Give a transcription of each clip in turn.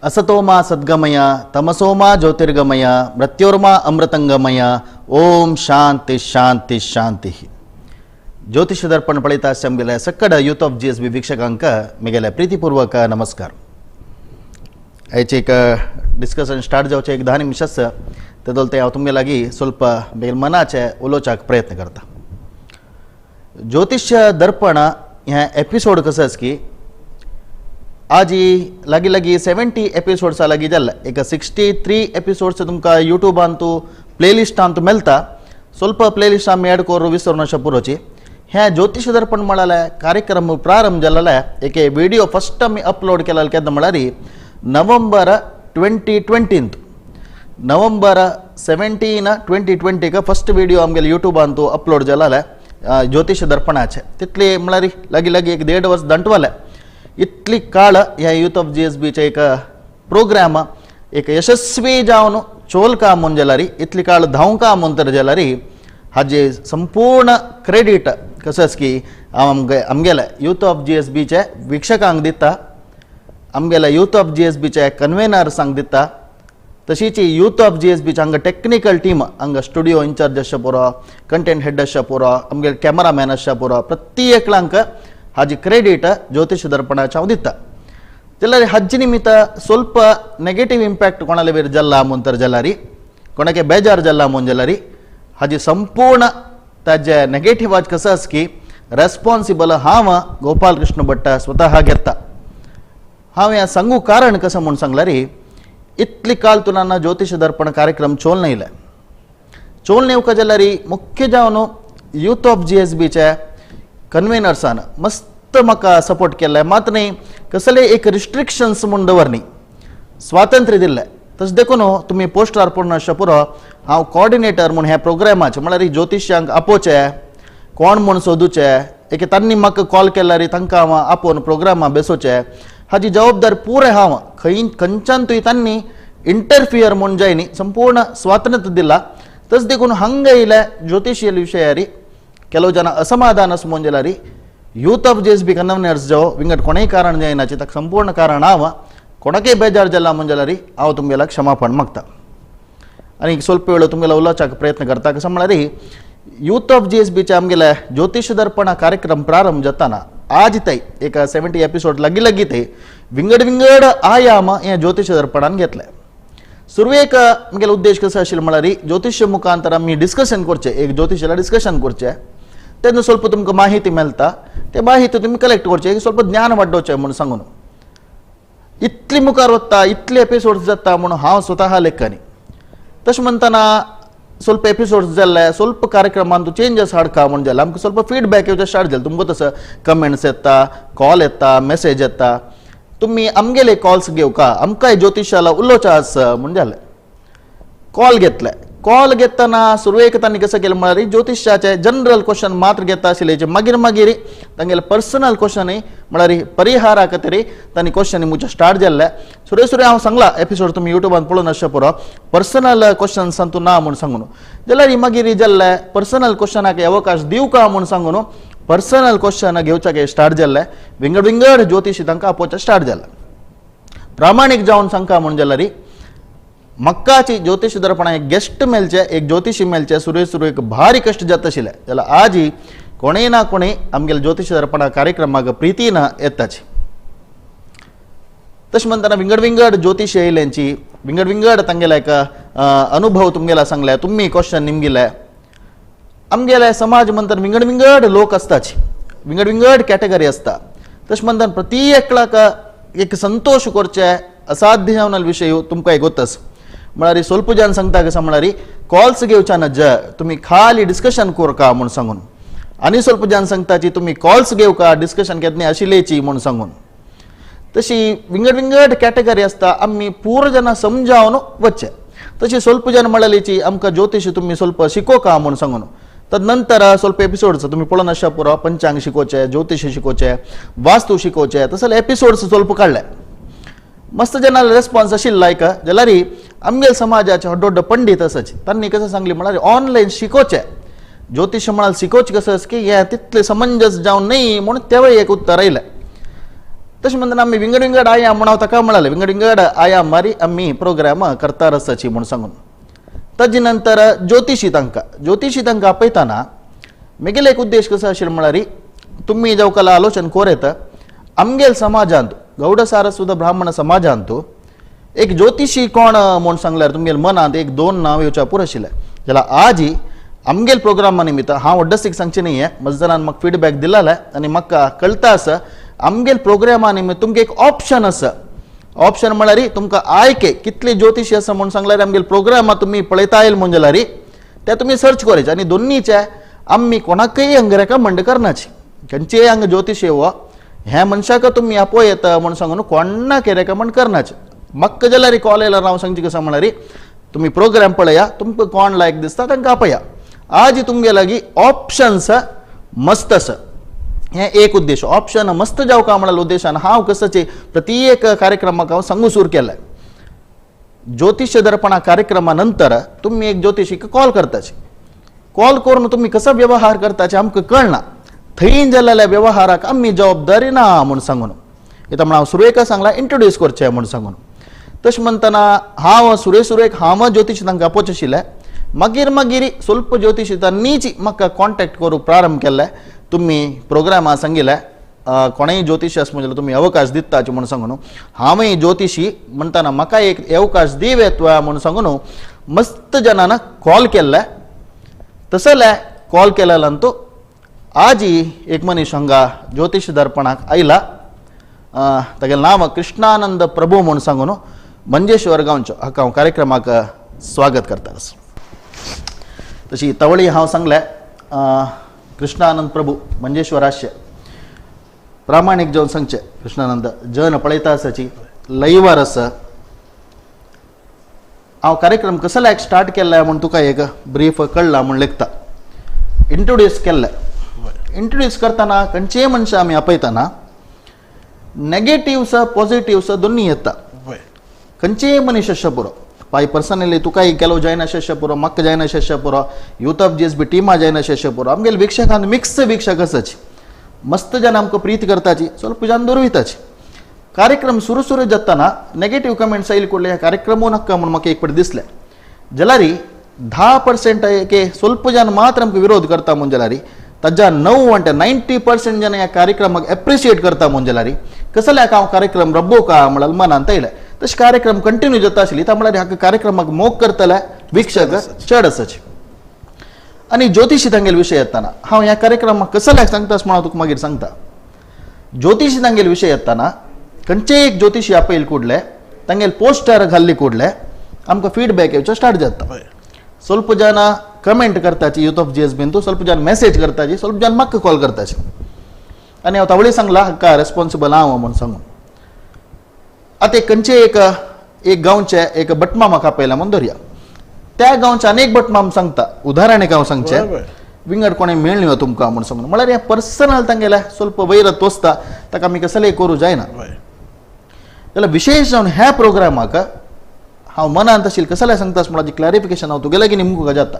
असतोमा सद्गमय, तमसोमा ज्योतिर्गमय, मृत्योर्मा अमृतंगमय. ಓಂ ಶಾಂತಿ ಶಾಂತಿ ಶಾಂತಿ. ಜ್ಯೋತಿಷ ದರ್ಪಣ ಪಳಿತ ಸಂಬಿಲ ಸಕ್ಕಡ youth of GSB ವೀಕ್ಷಕಾಂಕ मिगेले प्रीतिपूर्वक नमस्कार. आयचे एक डिस्कशन स्टार्ट जावचें एक 10 निमिष आसा. तेदोल ते हांव तुमगे लागीं ಸ್ವಲ್ಪ बेगीन मनाचे उलोवच्याक प्रयत्न करता. ज्योतिष दर्पण हें एपिसोड कसो आसा की आजी लागीं लागीं 70 एपिसोड्सा लागीं जाल्ले. एक 63 एपिसोड्स तुमकां युट्यूबान तूं प्लेलिस्टान तूं मेळटा. ಸ್ವಲ್ಪ प्लेलिस्ट आमी एड करून विसरून अशें पुरोची. हें ज्योतिष दर्पण म्हळ्यार कार्यक्रम प्रारंभ जाल्ले एक विडियो फस्ट आमी अपलोड केलेले केन्ना म्हळ्यार नोव्हेंबर 2020, नोव्हेंबर 17 2020क फस्ट विडियो आमगेले युट्यूबान तूं अपलोड जालेले ज्योतिष दर्पणाचे. तितले म्हळ्यार लागीं लागीं एक देड वर्स दंटवाले. इतली काळ ह्या यूथ ऑफ जीएसबीचे एक प्रोग्राम एक यशस्वी जावन चोलका म्हूण जाल्यार, इतली काळ धांवका म्हूण तर जाल्यार, हाजे संपूर्ण क्रेडीट कसंच की आमगे आमगेले यूथ ऑफ जीएसबीचे वीक्षकांक दिता, आमगेले यूथ ऑफ जीएसबीचे कन्वेनर्सांक दिता, तशीच यूथ ऑफ जीएसबीचे हांगा टेक्निकल टीम, हांगा स्टुडियो इन्चार्ज आसच्या पुरो, कंटेंट हेड आसच्या पुरो, आमगेले कॅमेरामॅन आसच्या पुरो, प्रत्येकलांक हाजी क्रेडीट ज्योतिष दर्पणाचे हांव दिता. जाल्यार हाजे निमित्त ಸ್ವಲ್ಪ ನೆಗೆಟಿವ್ ಇಂಪ್ಯಾಕ್ಟ್ कोणाले ಬೇರೆ जाल्ला म्हूण तर जाल्यार, कोणाके बेजार जाल्ला म्हूण जाल्यार, हाजी संपूर्ण ताजे नेगेटिव्ह आज कसं आसा की रेस्पॉन्सिबल हांव गोपाल कृष्ण भट्ट स्वतः घेता. हांव हें सांगू कारण कसं म्हूण सांगल्यार, इतली काळ तुला ज्योतिष दर्पण कार्यक्रम चोल येयले. चोल येवका जाल्यार मुख्य जावन यूथ ऑफ जीएसबीचे कन्वेनर्सान मस्त म्हाका सपोर्ट केल्ले. मात न्ही कसले एक रिस्ट्रिक्शन्स म्हूण दवरनी, स्वातंत्र्य दिल्लें. तशें देखून तुमी पोस्टर पळोवन पुरो, हांव कॉर्डिनेटर म्हूण ह्या प्रोग्रामाचें, म्हळ्यार ज्योतिश्यांक आपोवचें, कोण म्हूण सोदुचें, एक तांणी म्हाका कॉल केल्यार तांकां हांव आपोवन प्रोग्रामा बेसोवचें, हाजी जबाबदारी पुराय हांव. खंय खंयच्यान तुवें तांणी इंटरफियर म्हूण जायनी, संपूर्ण स्वातंत्र्य दिला. तशें देखून हांगा येयले ज्योतिशी विशयारी ಕೆಲವು ಜನ ಅಸಮಾಧಾನ म्हूण जाल्यार, यूथ ऑफ जीएसबी कन्वेनर्स जो विंगड कोणेय कारण जायनाचे, ताका संपूर्ण कारण हांव. कोणाकय बेजार जाला म्हूण जाल्यार हांव तुमगेल्या क्षमापण मागता आनी ಸ್ವಲ್ಪ ವೇळ तुमगेलो उलोवच्याक प्रयत्न करता. कसं म्हळ्यार यूथ ऑफ जीएसबीचे आमगेले ज्योतिष दर्पण कार्यक्रम प्रारंभ जाताना आज तय एक 70 एपिसोड लागीं लागीं ते विंगड विंगड आयाम हे ज्योतिष दर्पणान घेतले. सुरवेक आमगेलो उद्देश कसो आशिल्लो म्हळ्यार ज्योतिष मुखांतर आमी डिस्कशन करचें, एक ज्योतिशाला डिस्कशन करचें, तेन्ना ಸ್ವಲ್ಪ तुमकां माहिती मेळटा, ते माहिती तुमी कलेक्ट करचे, एक ಸ್ವಲ್ಪ ज्ञान वाडोवचें म्हूण सांगून. इतली मुखार वता, इतले एपिसोड्स जाता म्हणून हांव स्वतः लेखनी. तशें म्हणटना ಸ್ವಲ್ಪ एपिसोड्स जाल्ले, ಸ್ವಲ್ಪ कार्यक्रमान चेंजस हाडका म्हूण जालें. आमकां ಸ್ವಲ್ಪ फीडबॅक येवचें स्टार्ट जालें. तुमकां तसो कमेंट्स येता, कॉल येता, मेसेज येता, तुमी आमगेले कॉल्स घेवका, आमकांय ज्योतिशाला उलोवचें आसा म्हूण जालें. कॉल घेतले. कॉल घेतना सुरवेक तांणी कसं केलें म्हळ्यार ज्योतिशाचे जनरल क्वेश्चन मात्र घेता आशिल्ले. मागीर मागीर तांगेले पर्सनल क्वेश्चन, म्हळ्यार परिहारा खातीर तांणी क्वेश्चन मुचे स्टार्ट जाल्ले. सुरवे सुरवे हांव सांगला, एपिसोड तुमी युट्यूबान पळोवन आसचे पुरो, पर्सनल क्वेश्चन्स तूं ना म्हूण सांगून. जाल्यार मागीर जाल्ले पर्सनल क्वेश्चनाक अवकाश दिवका म्हूण सांगून पर्सनल क्वेश्चन घेवच्याक स्टार्ट जाल्ले. विंगड विंगड ज्योतिशी तांकां आपोवचें स्टार्ट जालें. प्रामाणीक जावन सांगका म्हूण जाल्यार, मक्काची ज्योतिष दर्पणा एक गेस्ट मेळचे, एक ज्योतिषी मेळचे, सुरवे सुरवेक भारी कश्ट जाता आशिल्ले. जाल्यार आजी कोणूय ना कोणूय आमगेले ज्योतिष दर्पणा कार्यक्रमाक प्रितीन येताची. तशें म्हणटना विंगड विंगड ज्योतिष येयल्यांची विंगड विंगड तांगेले एक अनुभव तुमगेला सांगले, तुमी क्वेश्चन निमगिले. आमगेले समाज म्हणटात विंगड विंगड लोक आसताची, विंगड विंगड कॅटेगरी आसता. तशें म्हणटात प्रति एकल्याक एक संतोष करचे असाध्य जावन विशय तुमकां एक आसा. म्हळ्यार ಸ್ವಲ್ಪ जन सांगता कसं म्हळ्यार कॉल्स घेवच्या नज, तुमी खाली डिस्कशन करका म्हूण सांगून. आनी ಸ್ವಲ್ಪ जन सांगताची तुमी कॉल्स घेवका, डिस्कशन केन्ना आशिल्लेची म्हूण सांगून. तशी विंगड विंगड कॅटेगरी आसता, आमी पूर्ण जाणां समजावन वचचे. तशी ಸ್ವಲ್ಪ जन म्हळ्याची आमकां ज्योतिष तुमी ಸ್ವಲ್ಪ शिकोवका म्हूण सांगून. तदनंतर ಸ್ವಲ್ಪ एपिसोड्स तुमी पळोवन आसच्या पुरो, पंचांग शिकोवचे, ज्योतिष शिकोवचे, वास्तू शिकोवचे, तसले एपिसोड्स ಸ್ವಲ್ಪ काडले. मस्त जनाला रेस्पॉन्स आशिल्लो. एक जाल्यार आमगेले समाजाचे व्हड व्हड पंडीत आसाचे, तांणी कसं सांगली म्हळ्यार ऑनलायन शिकोवचे ज्योतिष म्हळ्यार शिकोवचें कसं की हें तितलें समंजस जावन न्ही म्हूण तेवूय एक उत्तर आयलें. तशें म्हणतना आमी विंगड विंगड आयाम म्हूण हांव ताका म्हळालें, विंगड विंगड आयाम मारी आमी प्रोग्राम करता आसाची म्हूण सांगून. ताजे नंतर ज्योतिशी तांकां, ज्योतिशी तांकां आपयतना मेगेलो एक उद्देश कसो आशिल्लो म्हळ्यार तुमी जेवकाला आलोचन कोर येता आमगेल समाजांत गौड सारस्वत ब्राह्मण समाजांत एक ज्योतिशी कोण म्हूण सांगल्यार तुमगेल मनांत एक दोन नांव येवच्या पुरो आशिल्लें. जाल्यार आजी आमगेल प्रोग्रामा निमित्त हांव व्हड्डसीक सांगचें न्ही, हें मस्त जाणान म्हाका फिडबॅक दिलाले आनी म्हाका कळटा आसा आमगेल प्रोग्रामा निमित्त तुमकां एक ऑप्शन आसा. ऑप्शन म्हळ्यार तुमकां आयके कितले ज्योतिशी आसा म्हूण सांगल्यार आमगेल प्रोग्रामा तुमी पळयता येयल म्हूण जाल्यार ते तुमी सर्च करायचे आनी दोन्नीचे आमी कोणाकय हांगा रेकमेंड करनाची. खंयचेय हांगा ज्योतिशी हो ह्या मनशाक तुमी आपय येता म्हूण सांगून कोणाक रेकमेंड करनाचे. म्हाका जाल्यार कॉल येयल्यार हांव सांगचें कसो म्हळ्यार तुमी प्रोग्राम पळया, तुमकां कोण लायक दिसता तांकां आपया. आज तुमगे लागीं ऑप्शन्स मस्त आसा. हें एक उद्देश ऑप्शन मस्त जावका म्हळ्यार उद्देशान हांव कसचे प्रत्येक कार्यक्रमाक हांव सांगू सुरू केलें. ज्योतिष दर्पणा कार्यक्रमा नंतर तुमी एक ज्योतिशीक कॉल करताची, कॉल करून तुमी कसो व्यवहार करताचे आमकां कळना, थंय जाल्ल्या व्यवहाराक आमी जबाबदारी ना म्हूण सांगून. येता म्हण हांव सुरवेक सांगलां इंट्रोड्यूस करचें म्हूण सांगून. तशें म्हणतना हांव सुरवे सुरवेक हांव ज्योतिशी तांकां आपोवचें आशिल्लें. मागीर मागीर स्वल्प ज्योतिशी तांणीच म्हाका कॉन्टेक्ट करूंक प्रारंभ केल्लें. तुमी प्रोग्रामा सांगिल्लें कोणेय ज्योतिशी आसा जाल्यार तुमी अवकाश दिताचे म्हूण सांगून. हांवूय ज्योतिशी म्हणटाना म्हाका एक अवकाश दिवेत म्हूण सांगून मस्त जणांना कॉल केल्लें. तसले कॉल केलेल्यान तो आजी एक मनीस हांगा ज्योतिश दर्पणाक आयला. तागेलें नांव कृष्णानंद प्रभू म्हूण सांगून, मंजेश्वर गांवचो. हाका हांव कार्यक्रमाक स्वागत करता. तशी तवळी हांव सांगलें, कृष्णानंद प्रभू मंजेश्वर आसचे प्रामाणीक जावन सांगचें, कृष्णानंद जन पळयता आसाची लयवार आसा. हांव कार्यक्रम कसो लायक स्टार्ट केल्ला म्हूण तुका एक ब्रीफ कळ्ळा म्हूण लेखता. इंट्रोड्यूस केल्लें. इंट्रोड्यूस करतना खंयचेय मनशां आमी आपयतना नेगेटिव्स पॉझिटिव्स दोन्ही येता. खंयचेय मनीस आसचे पुरो, पाय पर्सनली तुकाय ಕೆಲವು जायना आसचे पुरो, म्हाका जायना आसचे पुरो, यूथ ऑफ जीएसबी टिमा जायना आसचे पुरो. आमगेले वीक्षकांत मिक्स वीक्षक आसाची. मस्त जन आमकां प्रीत करताची, ಸ್ವಲ್ಪ जन दुर्विताची. कार्यक्रम सुरू सुरू जाताना नेगेटिव्ह कमेंट्स आयले कुडले ह्या कार्यक्रमू नाका म्हूण म्हाका एक फावट दिसलें. जाल्यार 10% एके ಸ್ವಲ್ಪ जन मात्र आमकां विरोध करता म्हूण जाल्यार ताज्या 9 म्हणटा 90% जन ह्या कार्यक्रमाक एप्रिशिएट करता म्हूण जाल्यार कसल्या हांव कार्यक्रम रब्बो का म्हळ्यार मनांत येयलें. तशें कार्यक्रम कंटिन्यू जाता आशिल्ली त्या म्हळ्यार ह्या कार्यक्रमाक मोग करतले वीक्षक चड आसाचे. आनी ज्योतिशी तांगेले विशय येताना हांव ह्या कार्यक्रमाक कसल्याक सांगता म्हण हांव तुका मागीर सांगता. ज्योतिशी तांगेले विशय येताना खंयचेय एक ज्योतिशी आपयल कुडले तांगेले पोस्टर घाल्ली कुडले आमकां फिडबॅक येवचो स्टार्ट जाता. ಸ್ವಲ್ಪ ಜನ कमेंट करताची यूथ ऑफ जीएसबीन, ಸ್ವಲ್ಪ जन मेसेज करताची, ಸ್ವಲ್ಪ जन म्हाका कॉल करताची. आनी हांव तावळी सांगला हाका रेस्पॉन्सिबल हांव म्हूण सांगून. आतां एक खंयचे एक एक गांवचे एक भटमामाक आपयला म्हूण धरया. त्या गांवचे अनेक भटमाम सांगता, उदाहरण एक हांव सांगचें, विंगड कोणें मेळ्ळी हो तुमकां म्हूण सांगून, म्हळ्यार हें पर्सनल तांगेलें ಸ್ವಲ್ಪ वैरत वचता, ताका आमी कसलें करूं जायना. जाल्यार विशेश जावन ह्या प्रोग्रामाक हांव मनांत आशिल्लें कसलें सांगता म्हणपाचें क्लॅरिफिकेशन हांव तुगे लागीं निमगूंक जाता.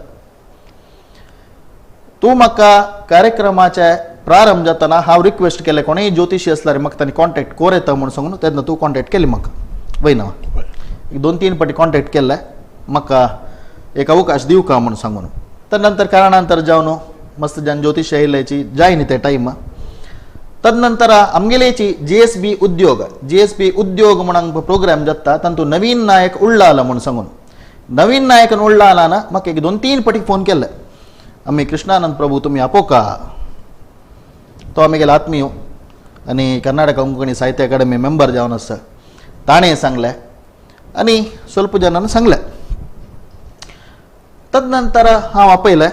तूं म्हाका कार्यक्रमाचे प्रारंभ जातना हांव रिक्वेस्ट केलें कोणूय ज्योतिशी आसल्यार म्हाका तांणी कॉन्टेक्ट कोर येता म्हूण सांगून, तेन्ना तूं कॉन्टेक्ट केली म्हाका वय ना? एक दोन तीन फावटी कॉन्टेक्ट केल्ले, म्हाका एक अवकाश दिवका म्हूण सांगून. तर नंतर कारणांतर जावन मस्त जन ज्योतिशी आयिल्ल्याची जाय न्ही ते टायम. तदनंतर आमगेलेची जीएसबी उद्योग, जीएसबी उद्योग म्हणून प्रोग्राम जाता, तातूंत नवीन नायक उल्लाल म्हूण सांगून, नवीन नायक उल्लालान म्हाका एक दोन तीन फावटी फोन केले, आमी कृष्णानंद प्रभू तुमी आपोवका. तो आमगेलो आत्मीय आनी कर्नाटक कोंकणी साहित्य अकादमी मेंबर जावन आसा. ताणें सांगलें आनी ಸ್ವಲ್ಪ जनान सांगलें. तदनंतर हांव आपयलें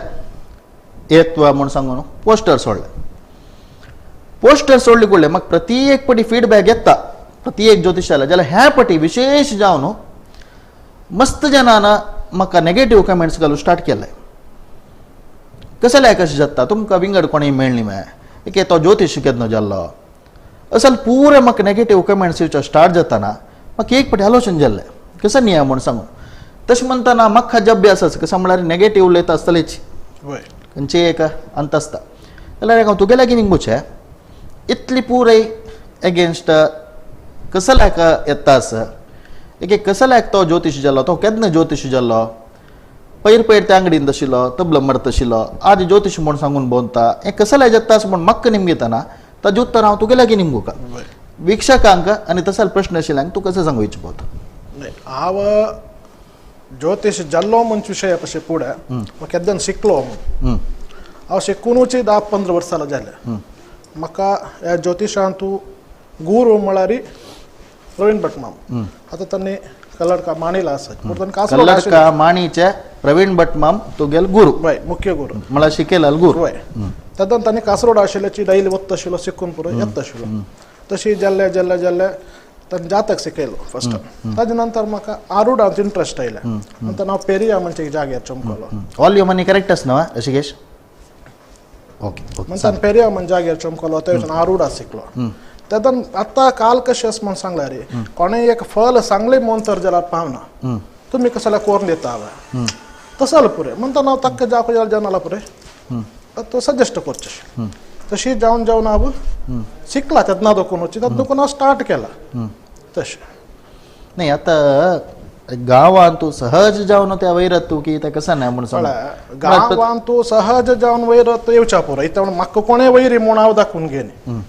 येत म्हूण सांगून पोस्टर सोडलें. पोस्टर सोडले कुडले म्हाका प्रत्येक पटी फिडबॅक येता प्रत्येक ज्योतिशाला. जाल्यार ह्या पटी विशेश जावन मस्त जनान म्हाका नेगेटीव कमेंट्स घालूंक स्टार्ट केले. कसल्याक कशें जाता तुमकां विंगड कोणूय मेळ्ळी मगे एके तो ज्योतिश केन्ना जाल्लो असल पुरे म्हाका नेगेटीव कमेंट्स येवचे स्टार्ट जाताना म्हाका एक फावटी आलोचन जाल्लें कसं न्ही म्हूण सांगून. तशें म्हणटना म्हाका जब्बे आसाच कसं म्हळ्यार नेगेटीव उलयता आसतलेच खंयचेय एक अंत आसता. जाल्यार हांव तुगे लागीं निमगुचें इतली पुराय एगेन्स्ट कसल्याक येता आसा एक एक कसल्याक तो ज्योतिश जालो तो केन्ना ज्योतिश जालो पयर पयर त्या अंगडीन आशिल्लो तबलो मरत आशिल्लो आज ज्योतिश म्हूण सांगून भोंवता हें कसल्याक येता आसा म्हूण म्हाका निमगितना ताजें उत्तर हांव तुगे लागीं निमगुका वीक्षकांक आनी तसले प्रश्न आशिल्ल्यांक तूं कसो सांगू इच्छिता? हांव ज्योतिश जाल्लो म्हण विशया पशी फुडें म्हाका केद्दां शिकलो म्हूण हांव शिकुनूच 10-15 वर्सां जालें. म्हाका ह्या ज्योतिशांत तूं गुरू म्हळ्यार प्रवीण भट माम. आतां तांणी कल्लडका माणीला आसा पूण कल्लडका माणीचे प्रवीण भट माम तुगेल गुरू, हय, मुख्य गुरू म्हळ्यार शिकेला गुरू. हय, तेन्ना तांणी कासरोड आशिल्ल्याची डैली वत्त आशिल्लो शिकून पुरो येता आशिल्लो. तशी जाल्ले जाल्ले जाल्ले ताणें जातक शिकयलो फर्स्ट. ताजे नंतर म्हाका आरुडांत इंट्रस्ट आयलें. नंतर हांव पेरिया म्हणजे एक जाग्यार चमकलो. वॉल्यूम आनी करेक्ट आसा न्हू ऋषिकेश? ओके. म्हणटान पेरिया म्हणजे जाग्यार चमकलो थंयच्यान आरुडा शिकलो. तेन्ना आतां काल कशें आसा म्हूण सांगल्यार रे कोणें एक फल सांगलें म्हूण तर जाल्यार पावना तुमी कसो जाल्यार कोरून दिता हांवें तसो जाल्यार पुरें म्हणटा हांव ताका जावं जाल्यार जावन जाल्यार पुरें तो सजेस्ट करचें. तशी जावन जावन हांव शिकला तेन्ना दोकून तेन्ना दोकून हांव स्टार्ट केला तशें. नाही आतां गांवांत तूं सहज जावन त्या वैरत तूं की तें कसं नाही म्हूण सांग. गांवांत तूं सहज जावन वैरत येवच्या पुरो इतल्या म्हाका कोणें वैरी म्हूण हांव दाखोवन घेनी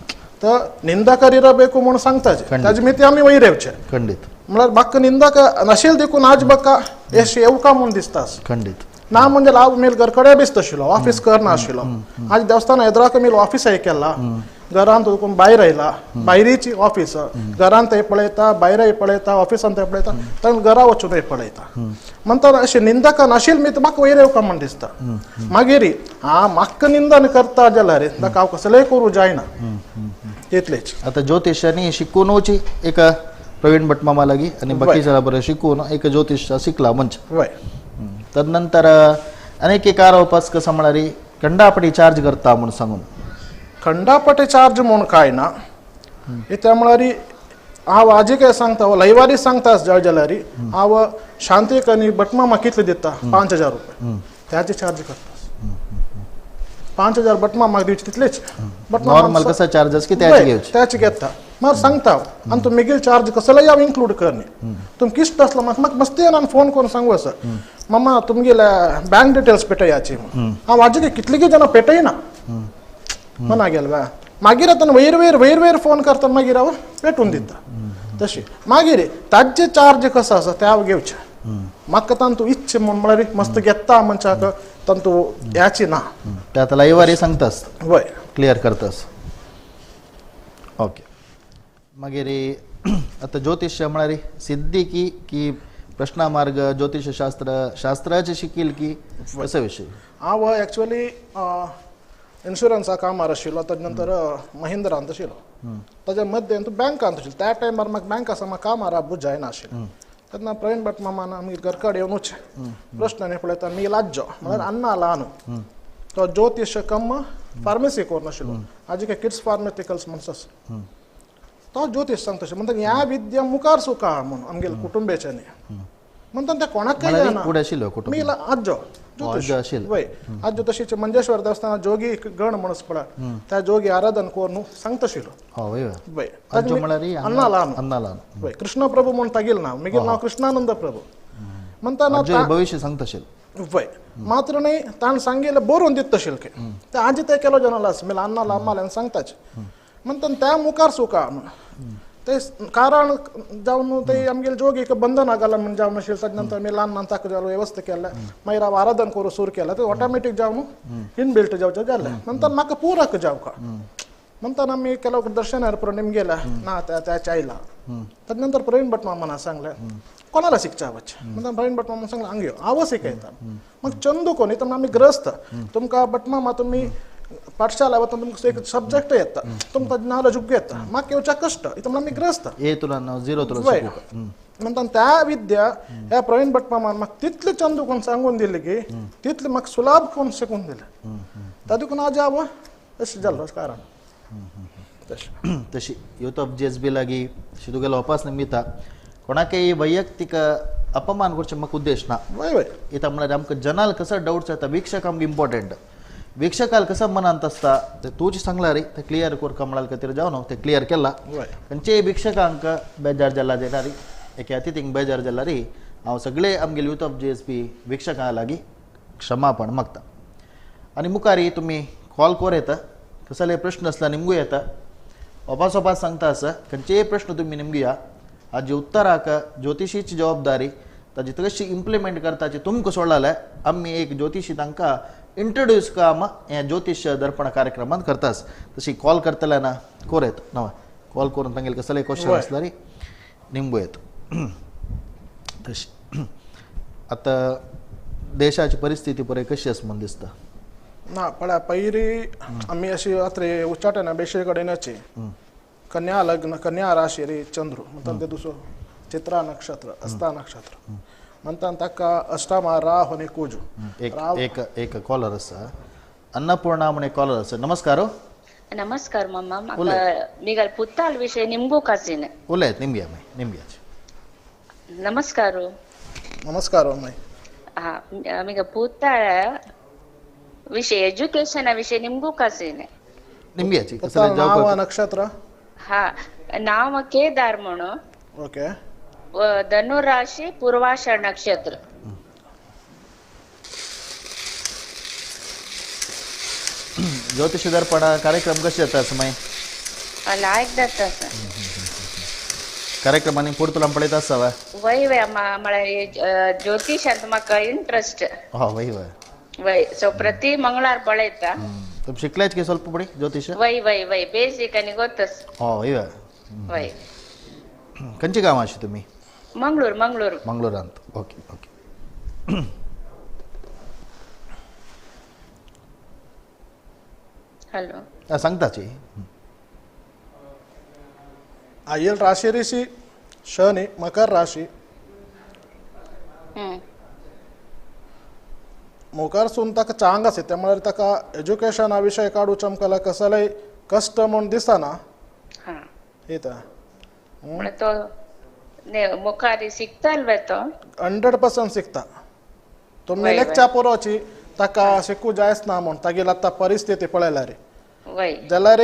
तर निंदा करिरबेकू म्हूण सांगताचे ताजे मिती आमी वयर येवचे. खंडीत म्हळ्यार म्हाका निंदा नाशिल्लें देखून आज म्हाका येश येवका म्हूण दिसता. खंडीत ना म्हणजे हांव मेल घरकडे बेसत आशिल्लो ऑफीस करनाशिल्लो. आज देवस्थान एदराक मेल ऑफिसाय केला घरांत कोण भायर आयला भायरीची ऑफीस घरांतय पळयता भायरय पळयता ऑफिसांतय पळयता तांकां घरा वचूनय पळयता. म्हणटा अशें निंदका नाशिल्लें मी म्हाका वयर येवका म्हूण दिसता. मागीर आं म्हाका निंदन करता जाल्यार ताका हांव कसलेंय करूं जायना तितलेच. आतां ज्योतिशांनी शिकूनूच एक प्रवीण भट मामा लागीं आनी बाकीच्या बरें शिकून एक ज्योतिश शिकला म्हणजे. हय. तदनंतर अनेक एक आरोप कसं म्हळ्यार खंडापटी चार्ज करता म्हूण सांगून. खंडापटी चार्ज म्हूण कांय ना इत्या म्हळ्यार हांव आजी काय सांगता लयवारी सांगता जाय जाल्यार हांव शांतीक आनी भटमामा कितले दिता 5,000 रुपये त्याचे चार्ज करता. 5,000 भटमामाक दिवचे तितलेच. नॉर्मल कसो चार्जस की त्याचे घेवचे त्याचे घेता मागीर सांगता हांव आनी तुमी मागीर चार्ज कसलोय हांव इन्क्लूड करनी तुमकां इश्ट आसलो म्हाका म्हाका मस्ती येना फोन करून सांगू आसा मामा तुमगेले बँक डिटेल्स पेटयाची हांव आजी कितलीं जाणां पेटयना मना गेल बा मागीर आतां वयर वयर वयर वयर फोन करता मागीर हांव पेटून दिता तशें. मागीर ताजे चार्ज कसो आसा ते हांव घेवचें म्हाका तांतू इच्छे म्हूण म्हळ्यार मस्त घेता मनशाक तांतू याची ना ते आतां लायवारी सांगतास वय क्लियर करतास. ओके. मागीर आतां ज्योतिश म्हळ्यार सिद्धी की की प्रश्नामार्ग ज्योतिषशास्त्र शास्त्राचे शिकील की असो विशय? हांव एक्चुअली इन्शुरन्सा कामार आशिल्लो ताजे नंतर महिंद्रांत आशिल्लो ताज्या मध्यें तूं बँकांत आशिल्लो त्या टायमार म्हाका बँक आसा म्हाका कामार आबू जायना आशिल्लें. तेन्ना प्रवीण भट मामान आमगे घरकडेन येवनूच प्रश्न न्ही पळयता मी लाज्जो म्हळ्यार अन्ना ल्हान तो ज्योतिश कम फार्मसी करून आशिल्लो आजी काय किड्स फार्मास्युटिकल्स म्हणस आसा तो ज्योतिश सांगता अशें म्हणटा ह्या विद्या मुखार सुखा म्हूण आमगेले कुटुंबाच्या न्ही म्हणटा तें कोणाकय जायना. मी आज्जो वय आज्जो तशीच मंजेश्वर देवस्थान जोगी गण म्हणस पळय त्या जोगी आराधन करून सांगता आशिल्लो. वय अन्ना ल्हान वय कृष्ण प्रभू म्हूण तागेलें नांव मागीर नांव कृष्णानंद प्रभू म्हणटा भविश्य सांगता आशिल्लो. वय मात्र न्ही ताणें सांगिल्लें बरोवन दिता आशिल्लें तें आजी तें केलो जाणां आसा मेल अन्ना लांबाल्यान सांगताच म्हणटा त्या मुखार सुखा म्हूण ते कारण जावन ते आमगेले जोगीक बंधना घाला म्हूण जावन आशिल्लें. ताजे नंतर आमी ल्हान ल्हान ताका जालो वेवस्था केल्लें मागीर हांव आराधन करूं सुरू केलें ते ऑटोमॅटीक जावन इनबिल्ट जावचें जालें. नंतर म्हाका पुराक जावका म्हणटा आमी केलो दर्शन पुरो निमगेल्या ना त्याच्या आयला. ताजे नंतर प्रवीण भट मामान सांगलें कोणाला शिकच्या वच म्हणटा प्रवीण भट मामान सांगलें हांग यो हांव शिकयता मग चंदू कोणी तर आमी ग्रस्त तुमकां भट मामा तुमी पाठशाला वता तुमकां एक सब्जेक्ट येता तुमकां नॉलेज उग येता म्हाका येवच्या कश्ट इतून आमी ग्रस्त ए तुला झिरो तुला म्हणटा त्या विद्या ह्या प्रवीण भट मामान म्हाका तितले चंदू कोण सांगून दिले की तितले म्हाका सुलाभ कोण शिकून दिले तातूंत आज हांव अशें जाल्लो कारण. तशी युथ ऑफ जी एस बी लागीं अशी तुगेलो अपास निमित्ता कोणाकय वैयक्तीक अपमान करचें म्हाका उद्देश ना. वय वय इता म्हळ्यार आमकां जनाल कसो डाउट्स येता वीक्षक आमकां इम्पॉर्टंट वीक्षकाल कसं मनांत आसता ते तूच सांगला रे ते क्लियर करका म्हळ्यार खातीर जावन ते क्लियर केला. खंयचेय वीक्षकांक बेजार जाला जाल्यार एके अतिथींक बेजार जाला रे हांव सगळे आमगेले यूथ ऑफ GSP वीक्षकां लागीं क्षमापण मागता. आनी मुखारी तुमी कॉल कोर येता कसले प्रश्न आसल्यार निमगू येता ओपास ओपास सांगता आसा खंयचेय प्रश्न तुमी निमगुया हाजी उत्तराक ज्योतिशीची जबाबदारी ताजी कशी इम्प्लिमेंट करताची तुमकां सोडलाले आमी एक ज्योतिशी तांकां इंट्रोड्यूस काम हें ज्योतिश दर्पण कार्यक्रमांत करतास. तशी कॉल करतले ना कोर येत नवा कॉल करून तांगेले कसले क्वेश्चन आसल्यार निमगू येत. तशी आतां देशाची परिस्थिती पळय कशी आसा म्हूण दिसता ना पळय पयली आमी अशी रात्री उच्चाटना बेशी कडेनची कन्या लग्न कन्या राशी रे चंद्र म्हणटात ते दुसरो चित्रा नक्षत्र अस्ता नक्षत्र म्हणटात ताका अष्टमा राहु आनी कुजू. एक एक कॉलर आसा अन्नपूर्णा म्हण एक कॉलर आसा. नमस्कार. नमस्कार मामा, म्हाका पुत्ताल विशय निमगो कासीन उलयत निमग्या निमग्या. नमस्कार. नमस्कार माय. हा आमी पुत्ताळ विषय एज्युकेशन विषय निमगू कासीन निमग्याची नाव नक्षत्र हा नाव केदार म्हणून. ओके. धनुराशी पूर्वाषाढ नक्षत्र. ज्योतिष दर्पण कार्यक्रम कसे जाता समय लायक जाता कार्यक्रमांनी पुरतुला पळयत आसा वय वय म्हळ्यार ज्योतिषांत म्हाका इंट्रस्ट. हो वय वय वय सो प्रति मंगळार पळयता. तुम शिकल्याच की ಸ್ವಲ್ಪ पडी ज्योतिष? वय वय वय बेसिक आनी गोतस. हो वय वय वय. खंयचे गांव आशी तुमी? Mangalore. Mangalore मंगळूरांत. Okay okay. Hello सांगताची. आयल राशी ऋषी शनी मकर राशी मुखारसून ताका चांग आसा त्या म्हळ्यार ताका एज्युकेशना विशय काडूच आमकां कसलेय कश्ट म्हूण दिसना येता तो मुखार शिकताल तो 100% शिकता. तुमी लेक्चा पुरोची ताका शिकू जायच ना म्हूण तागेली आतां परिस्थिती पळयल्यार जाल्यार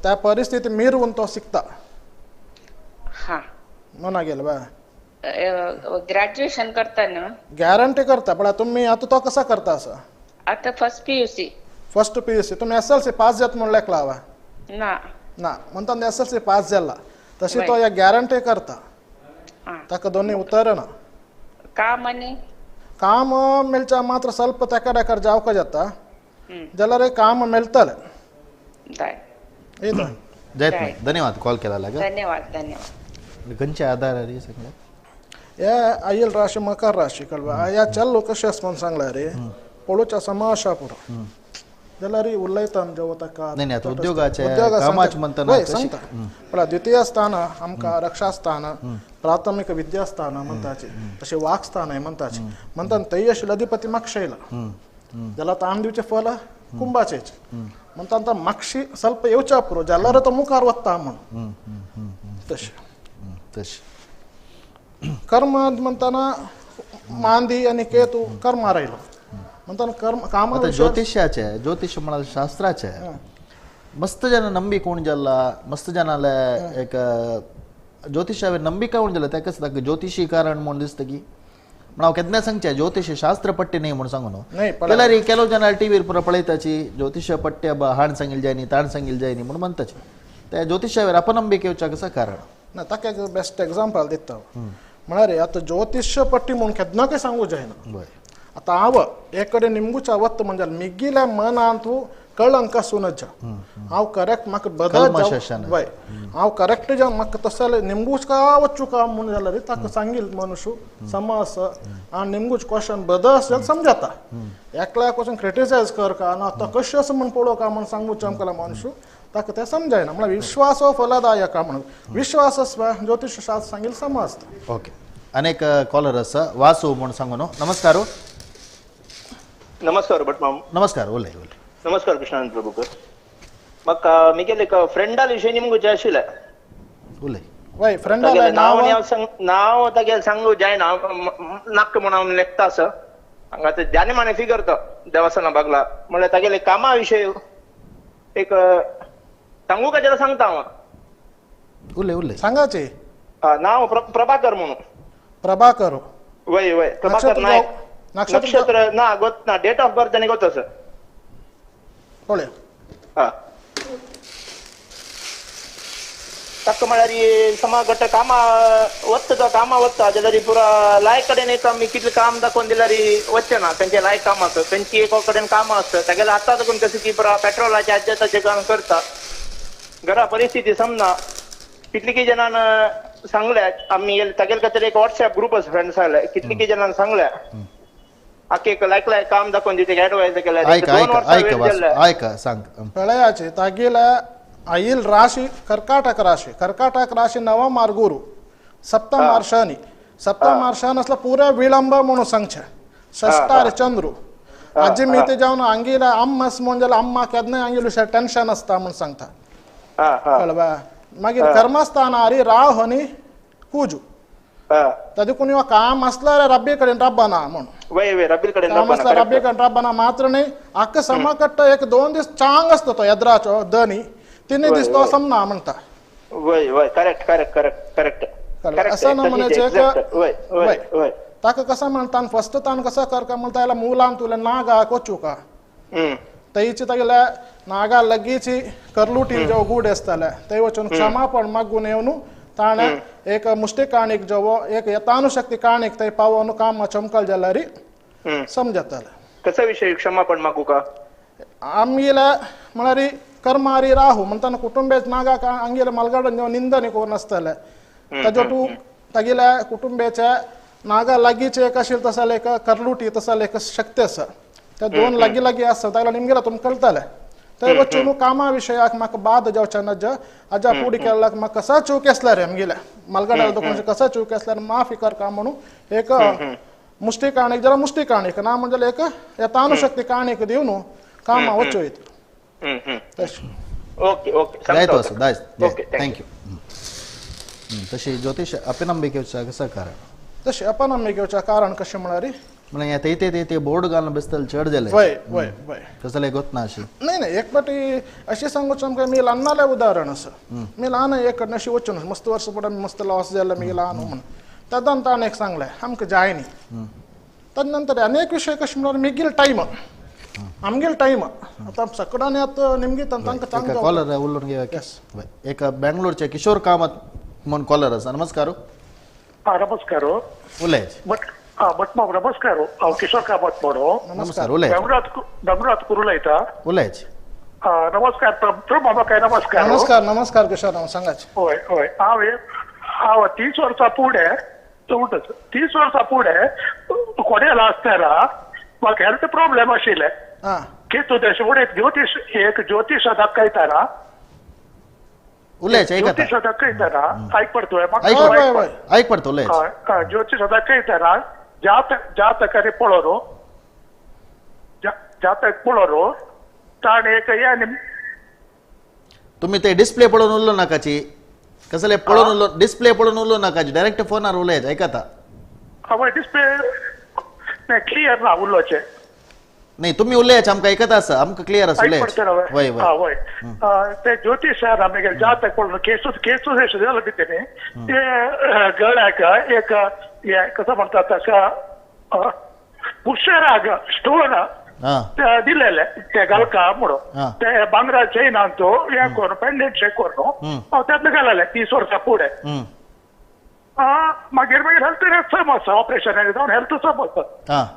त्या परिस्थिती मिरवून तो शिकता. म्हणा गेल बा ग्रॅज्युएशन करता ना गॅरंटी करता. पण तुम्ही आता तो कसा करता असा आता फर्स्ट पीयूसी. फर्स्ट पीयूसी तुम्ही एसएलसी पास जात म्हण लेखला हवा ना ना म्हणता एसएलसी पास जाला तशी तो या गॅरंटी करता. ताका दोन्ही उतर ना काम आनी काम मेळच्या मात्र ಸ್ವಲ್ಪ तेका जावका जाता जाल्यार काम मेळतले. जयत धन्यवाद कॉल केला लागा. धन्यवाद धन्यवाद. खंयच्या आधारार सगळं या आयल राशी मकर राशी कळवा या चल्लो कशें आसा म्हूण सांगला रे पळोवच्या समाशा पुरो जाल्यार उलयता जेव ताका उद्योगाचे कामाचे म्हणटा सांगता. पण द्वितीय स्थान आमकां रक्षास्थान प्राथमिक विद्यास्थान म्हणटाचे तशें वाकस्थान म्हणटाचे म्हणटा थंय आशिल्लो अधिपती मागशेला जाल्यार ताण दिवचें फल कुंभाचेच म्हणटा आतां मागशी ಸ್ವಲ್ಪ येवच्या पुरो जाल्यार तो मुखार वता म्हूण तशें तशें कर्म म्हणटाना मांदी आनी केतू कर्मार आयलो म्हणटाना कर्म काम ज्योतिषाचे ज्योतिष म्हळ्यार शास्त्राचे मस्त जन ನಂಬಿಕೆ ಉಂಜಲ್ಲ मस्त जनाले एक ज्योतिषावर ನಂಬಿಕೆ उंजला ताका ताका ज्योतिषी कारण म्हूण दिसता की म्हण हांव केन्ना सांगचें ज्योतिष शास्त्र पट्टी न्ही म्हूण सांगू न्हू जाल्यार ಕೆಲವು जन टीव्हीर पुरो पळयताची ज्योतिष पट्टी हाण सांगिल जाय न्ही ताण सांगिल जाय न्ही म्हूण म्हणटाची त्या ज्योतिषावर अपनंबिके येवच्या कसं कारण ना. ताका एक बेस्ट एग्जाम्पल दिता म्हळ्यार आतां ज्योतिष पट्टी म्हूण केन्ना काय सांगू जायना. आतां हांव एक कडेन निमगूच्या वत म्हणजे मिगिल्या मनांत कळंक आसूनच हांव करेक्ट म्हाका बदल वय हांव करेक्ट जावन म्हाका तशें जाल्यार निमगूच का वच्चू का म्हूण जाल्यार ताका सांगील मनुष्य समज आनी निमगूच क्वेश्चन बदल जाल्यार समजता. एकल्याक वचून क्रिटिसायज कर का ना तो कशें आसा म्हूण पळोवं का म्हूण सांगूच आमकां मनुष्य ताका तें समजायना. म्हळ्यार विश्वास हो फलदायक म्हणून विश्वास ज्योतिष शास्त्र सांगील समजता. ओके अनेक कॉलर आसा वासू म्हूण सांगू न्हू. नमस्कार. नमस्कार भट माम. नमस्कार उलय उलय. नमस्कार कृष्णानंद प्रभुकर. म्हाका मिगेले एक फ्रेंडा विशय निमगूचें आशिल्लें. उलय वय फ्रेंडा नांव नांव तागेलें सांगू जायना नाक्क म्हूण हांव लेखता आसा. हांगा ते जाने माने फिगर तो देवासना बागला म्हणल्यार तागेले कामा विशय एक सांगू का जरा सांगता हांव. उलय उलय सांगाचे. नाव प्रभाकर म्हणून. प्रभाकर. वय वय प्रभाकर नायक. नक्षत्र ना गोत ना, डेट ऑफ बर्थ आनी गोत आसा पळय. हा ताका म्हळ्यार समा घट्ट कामा वता तो कामा वता जाल्यार पुरा लायक कडेन एक आमी कितलें काम दाखोवन दिल्यार वचचें ना. तेंचे लायक काम आसता, तेंची एक कडेन कामां आसता. तागेले आतां देखून कशें की पुरा पेट्रोलाचे आज्जे ताजें काम करता. घरा परिस्थिती समना. कितली जाणान सांगल्या आमी तागेले खातीर एक वॉट्सएप ग्रुप आसा फ्रेंड्स आसले कितली जाणान सांगल्या आखे एक लायक लायक काम दाखोवन दिता एडवायज केल्या. आयका सांग पळयाचे तागेले आईल राशि कर्काटक राशि, कर्काटक राशि नवमार गुरु सप्तमार शनी, सप्तमार शनी असला पुरा विलंब म्हणून सांगचे. षष्टार चंद्रू आजी मी ते जावन आंगीला अम्मास म्हणून जाल्यार अम्मा केन्नाय आंगील टेन्शन आसता म्हणून सांगता. कळबा. मागीर कर्मस्थानारी राव आनी कुजू ताजे कोणी काम आसल्यार रब्बी कडेन रब्बना म्हणून काम आसल्यार रब्बी कडेन रब्बना मात्र न्ही आख्खा समाकट्ट एक दोन दीस चांग आसता तो येद्राचो दनी तिन्ही दीस तो समना म्हणता. करेक्ट करेक्ट करेक्ट करेक्ट असं ना म्हणायचे. ताका कसं म्हणता फर्स्ट तान कसं कर का म्हणता याला मुलान तुला नागा कोचू का तैची तागेल्या नागा लगीची करलुटी जो गूढ आसताले थंय वचून क्षमापण मागून येवन ताणें एक मुष्टी काणीक जवो एक यथानुशक्ती काणीक थंय पावोवन काम चमकल जाल्यार समजताले. कसो विशय क्षमापण मागू का आमगेल्या म्हळ्यार कर्मारी राहू म्हणताना कुटुंबेच नागा आमगेल्या मलगाड निंदनी करून आसताले ताजो तूं तागेल्या कुटुंबेच्या नागा लागीचे एक आशिल्ले तसले एक करलुटी तसले एक शक्ती आसा त्या दोन लागीं लागीं आसा ताका निमगेला तुमकां कळटालें. थंय वचून कामा विशयाक म्हाका बाद जावचें ना आजा पुडी केल्ल्याक म्हाका कसा चूक आसल्यार आमगेल्या मलगाडार दोकान कसा चूक आसल्यार माफी करका म्हणून एक मुष्टी काणीक जरा मुष्टी काणीक ना म्हणजे एक यथानुशक्ती काणीक दिवन कामा वचू येत. Okay okay okay thank you. तशी ज्योतिष अपनंबिकेच्या कसं कारण तशी अपनंबिकेच्या कारण कशें म्हळ्यार म्हळ्यार ते ते बोर्ड घालून बसतले चड जाले. वय वय वय तसले गोत ना अशी नाही नाही. एक पाटी अशी सांगूच आमकां मी ल्हानालें उदाहरण आसा. मी ल्हान एक कडन अशी वचून मस्त वर्स पडून मस्त लॉस जालो मी ल्हान म्हणून तेन्ना ताणें एक सांगलें आमकां जाय न्ही. तद नंतर अनेक विशय कशें म्हळ्यार मिगेल टायम आमगेल टायम आतां सकडान आतां निमगी तांकां कॉलर उलोवन घेवया. एक बेंगलोरचे किशोर कामत म्हणून कॉलर आसा. नमस्कार. नमस्कार. उलय. भटमाम नमस्कार. हांव किशोर कामत म्हणून. नमस्कार. उलय. बेंगलोरात उलयता. उलय. नमस्कार प्रभू काय. नमस्कार. नमस्कार. नमस्कार किशोर सांगाच. हय हय हांव हांव 30 वर्सां फुडें 30 वर्सां फुडें कोडेला आसतना म्हाका हेल्थ प्रॉब्लेम आशिल्ले की तूं देशमुख एक ज्योतिश एक ज्योतिश दाखयतना ज्योतिश दाखयतना आयक पडतोय आयक पडतो ज्योतिश दाखयतना जातक पळोवन जातक पळोवन ताणें एक हें तुमी ते डिस्प्ले पळोवन उरलो नाकाची कसले पळोवन उरलो डिस्प्ले पळोवन उरलो नाकाची डायरेक्ट फोनार उलयात आयकता. हय डिस्प्ले क्लियर ना उलोवचें नाही तुम्ही उलयाचे आमकां आयकता आसा आमकां क्लियर आसा उलयाचे. वय वय ते ज्योतिश आमगेले जातक पळोवन केसू केसू जालें तेणी ते गळ्याक एक हें कसं म्हणतात ताका पुष्यराग स्टोन दिलेले ते घालका म्हणून ते भांगरा चेन तो हें करून पेंडेंट शे करून हांव त्यातलें घालले 30 वर्सां फुडें. मागीर मागीर हेल्थ सम आसा ऑपरेशन जावन हेल्थ सम आसा.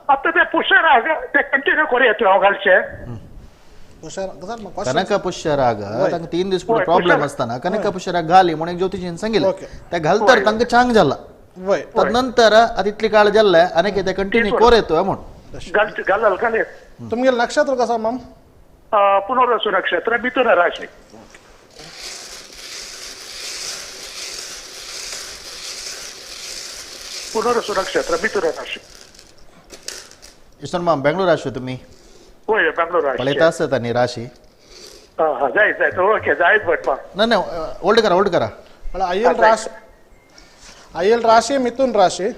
आतां ते पुष्यराग ते कंटिन्यू करूं येता हांव घालचें. कनक पुष्यराग तांकां 3 दीस फुडें प्रॉब्लेम आसतना कनक पुष्यराग घाली म्हणून एक ज्योतिशीन सांगिल्लें ते घालतर तांकां चांग जाला तदनंतर आतां इतली काळ जाल्ले आनी ते कंटिन्यू कोर येतोय म्हूण. तुमगेलें नक्षत्र कसं मॅम? पुनर्वसू नक्षत्र मिथुन राशी. पुनर्वसू नक्षत्र मिथुन राशी. ईश्वर माम बेंगलोर राशी तुम्ही? होय बेंगलोर राशी. पळयता आसत न्ही राशी? हां जायत जायत ओके जायत भटमा. ना ना होल्ड करा होल्ड करा. आयल राशी आयल राशी मिथुन राशी.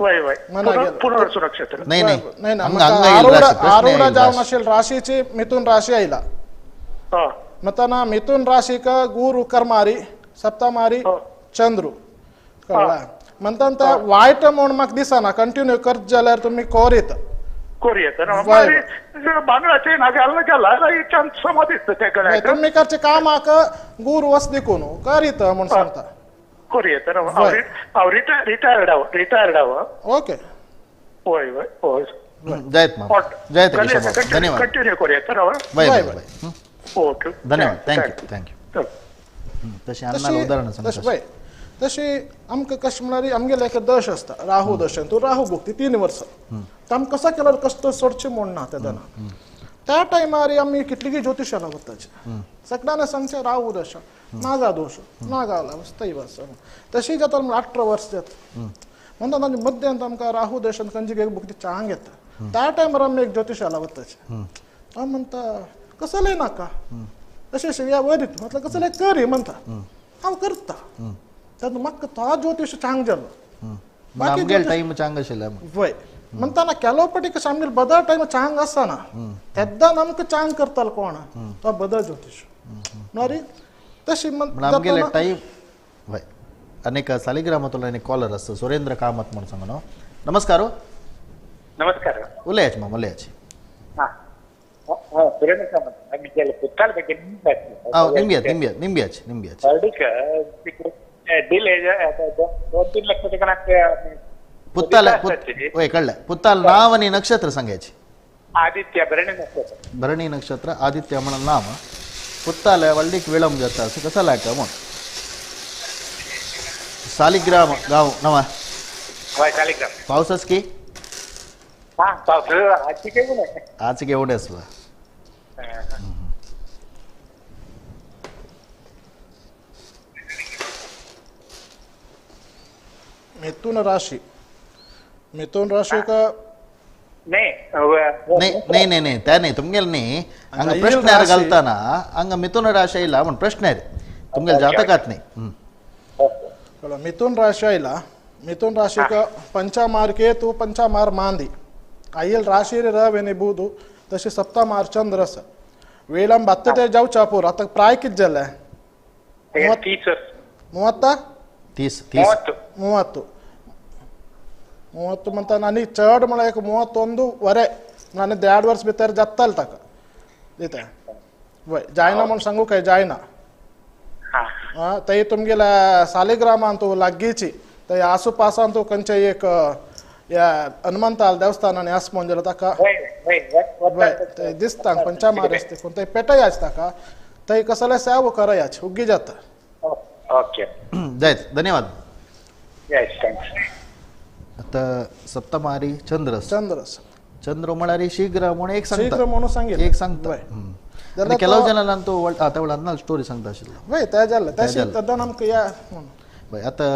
वय वय पुनर्वसु नक्षत्र नाही नाही नाही. आरूढ जावन असेल राशीची मिथुन राशी आयला. म्हणताना मिथुन राशीक गुरु कर्मारी सप्तमारी चंद्रू कळला. म्हणताना त्या वायट म्हूण म्हाका दिसना कंटिन्यू करत जाल्यार तुमी कोरीत तुमी करचे कामाक गुरु वस देखून करीत म्हूण सांगता. रिटायर्ड रिटायर्ड ओके वय वय वय जायत जायत धन्यवाद. कंटिन्यू करूया. बाय बाय ओके धन्यवाद. Thank you thank you. तशें अन्नाला उदाहरण सांगता. तशी आमकां कशें म्हळ्यार आमगेले एक दश आसता राहू दश. तूं राहू भोगती 3 वर्सां आमकां कसो केल्यार कश्ट सोडचें म्हूण ना तेन्ना. त्या टायमार आमी कितलीगी ज्योतिशाला वताचे सगळ्यांना सांगचें राहू दश नागा दोश नागाला वस्तय वर्स तशी जाता 18 वर्स जाता. म्हणटा तांच्या मध्यांत आमकां राहू दशान खंयची एक भुक्ती चांग येता. त्या टायमार आमी एक ज्योतिशाला वताचे. हांव म्हणटा कसलें नाका तशें अशें या वयर म्हटल्यार कसलें करी म्हणटा हांव करता. तेन्ना म्हाका तो ज्योतिश चांग जालो. बाकी टायम चांग आशिल्लो वय. म्हणटाना केलो पटी कशें आमगेले बदल टायम चांग आसना तेन्ना आमकां चांग करतालो कोण तो बदल ज्योतिश म्हळ्यार तशी आमगेले टायम वय. अनेक सालिग्रामातलो आनी कॉलर आसता सुरेंद्र कामत म्हूण सांगू न्हू. नमस्कार. नमस्कार. उलयाच माम उलयाच. हां सुरेंद्र कामत आमी पुत्ताल ಬಗ್ಗೆ ನಿಂಬಿಯಾಚ್ ನಿಂಬಿಯಾಚ್ ನಿಂಬಿಯಾಚ್ ನಿಂಬಿಯಾಚ್ डिले 2-3 लक्ष पुत्ताल वय कळ्ळें. पुत्ताल नाव आनी नक्षत्र सांगायचे. आदित्य भरणी नक्षत्र. भरणी नक्षत्र आदित्य म्हणून नाव. पुत्ताल वल्लीक विळंब जाता असं कसं लायक म्हूण. सालिग्राम गांव नवा सालिग्राम. पावसाच की आज घेऊन आसला. मिथुन राशी. मिथुन राशी का नाही नाही नाही नाही त्या नाही तुमगेल न्ही हांगा प्रश्न घालताना हांगा मिथुन राशी आयला म्हण प्रश्न तुमगेल जातकात न्ही. मिथुन राशी आयला. मिथुन राशीक पंचामार केतू पंचामार मांदी आयल राशी रव आनी बुध तशी सप्तमार चंद्र आसा. विळंब आत्तां ते जावच्या पूर आतां प्राय कितें जालें 30 30 30 30 30 म्हणटा आनी चड म्हळ्यार एक 31 वरे आनी 1.5 वर्स भितर जाताले ताका दिता वय. जायना म्हूण सांगू काय जायना. आं थंय तुमगेल्या सालिग्रामान तूं लागींची थंय आसूपासान तूं खंयचें एक ह्या हनुमंताल देवस्थान आनी आस म्हूण जाल्यार ताका वय थंय दिसता पंचामार आसता पूण थंय पेटयाच ताका थंय कसलें सेव करयाच उग्गी जाता. ओके जायत धन्यवाद. Thanks. आता सप्तमारी चंद्र चंद्र चंद्र म्हळ्यार शीघ्र म्हणून एक सांगता. शीघ्र म्हणून सांगितलं एक सांगता. ಕೆಲವು ಜನ ನಾನು ಆತ ಅನ್ನಲ್ स्टोरी सांगता आशिल्लो वय त्या जालें तशें तेन्ना आमकां या वय. आतां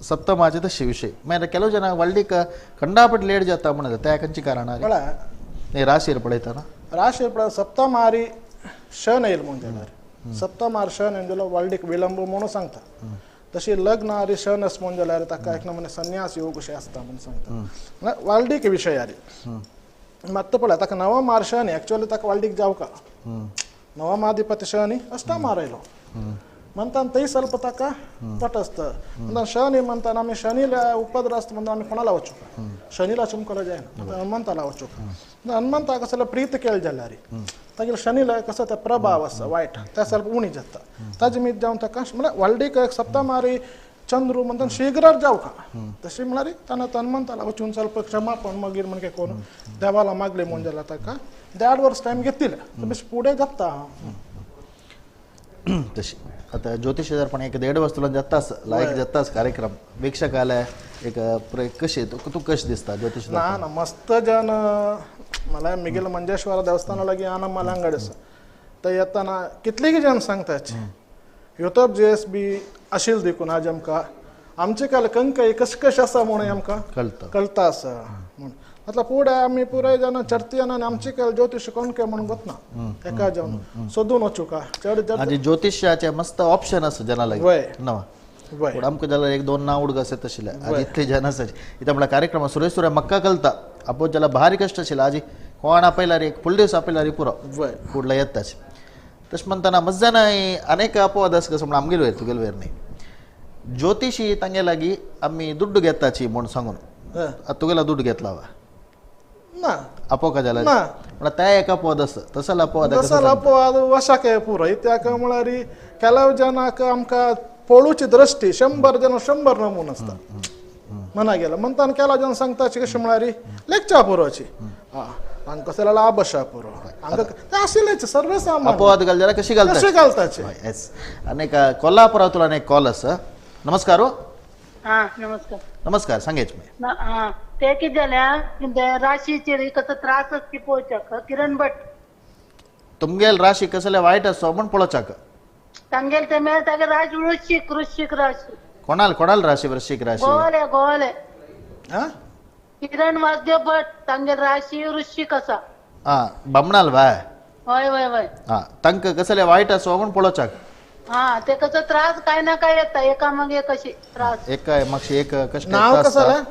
सप्तमाचे तशे विशय मागीर ಕೆಲವು ಜನ व्हडलीक कंडापट लेट जाता म्हणून त्या खंयची कारणां न्ही राशीर पळयतना राशीर पळय सप्तमारी शन येयल म्हणून जाल्यार सप्तमार शन येवन जाल्यार व्हडलीक विलंब म्हणून सांगता. तशी लग्न आरी शन आस म्हणून जाल्यार ताका एक नमुने संन्यास योग अशें आसता म्हणून सांगता. व्हडलीक विशय आरी मात्त पळय ताका नवमार शनी एक्चुअली ताका व्हडलीक जावका नवमाधिपती शनी अष्टमार आयलो म्हणटान थंय ಸ್ವಲ್ಪ ताका तटस्थ म्हणटान शनी म्हणटान आमी शनीला उपद्र आसता म्हणून आमी कोणाला वचूंक शनीला चुमकला जायना हनुमंताला वचूंक. हनुमंताक कसलो प्रीत केल जाल्यार तागेले शनीला कसो ते प्रभाव आसा वायट ते ಸ್ವಲ್ಪ उणी जाता ताजे मीत जावन ताका म्हळ्यार व्हडलीक एक सप्तमारी चंद्रू म्हणटान शीघ्र जावका तशें म्हळ्यार ताणें हनुमंताला वचून ಸ್ವಲ್ಪ क्षमापण मागीर म्हणजे कोण देवाला मागले म्हणून जाल्यार ताका 1.5 वर्स टायम घेतिल्ले तशें फुडें जाता. तशी आता ज्योतिष पण एक 1.5 वर्स तुला जाताच लायक जाताच कार्यक्रम वीक्षकाला एक कशी तूं कशें दिसता ज्योतिष? ना ना मस्त जन मला मिगेल मंजेश्वर देवस्थाना लागी आना मलांगड आसा थंय येताना कितलेगी जन सांगताच युतब जे एस बी आशिल्लें देखून आज आमकां आमचे काल कंकय कशें कशें आसा म्हणून आमकां कळटा आसा म्हूण. मतलब पुढे आमी पुराय जाण चर्ती आनी आमचे काल ज्योतिष कोण काय म्हणून वतना एका जावन सोदून वचूका चड ज्योतिषाचे मस्त ऑप्शन आसा जना लागीं. वय नवा पूण आमकां जाल्यार एक दोन नांव उडगास येत आशिल्ले आज इतले जन आसाचे इथं म्हळ्यार कार्यक्रम सुरेश सुरे मक्का कलता आपोत जाल्यार भारी कश्ट आशिल्ले आजी कोण आपयल्यार एक फुल दीस आपयल्यार पुरो फुडलो येताच. तशें म्हणटना मज्जान अनेक अपवाद आसा कसो म्हण आमगेले वयर तुगेले वयर न्ही ज्योतिशी तांगे लागीं आमी दुड्डू घेताची म्हूण सांगून तुगेला दुड्डू घेतला वा ना आपोवका जाल्यार म्हळ्यार त्या एक अपवाद आसा तसो अपवाद तसो अपवाद वशाक पुरो कित्याक म्हळ्यार केलाव जनाक आमकां पळोवची दृश्टी 100 जण 100 नमून आसता मना गेलो म्हणटान केला जण सांगता कशें म्हळ्यार लेखच्या पुरोची हांगा कसो लाभ आसा पुरो हांगा तें आशिल्लेच सर्वसामान्य अपवाद घाल जाल्यार कशी घालता कशी घालताचे. येस. आनी कोल्हापुरांतल्यान एक कॉल आसा. नमस्कार. हा नमस्कार. नमस्कार सांगेच. हा ते कितें जालें राशीचेर कसो त्रास आसता पळोवच्याक किरण भट तुमगेल राशी कसले वायट आसो म्हण पळोवच्याक तांगेल ते मेळ तागे राश वृश्चिक वृश्चिक राशी. कोणाल कोणाल राशी वृश्चिक राशी? गोवाले गोवाले किरण वासदेव भट तांगेल राशी वृश्चिक आसा. हा बामणाल बाय. हय हय हय. हा तांकां कसले वायट आसो म्हण पळोवच्याक. हा ते कसो त्रास काय ना काय येता एका मागे एक अशी त्रास. एक मातशें एक कश्ट नाव कसलें?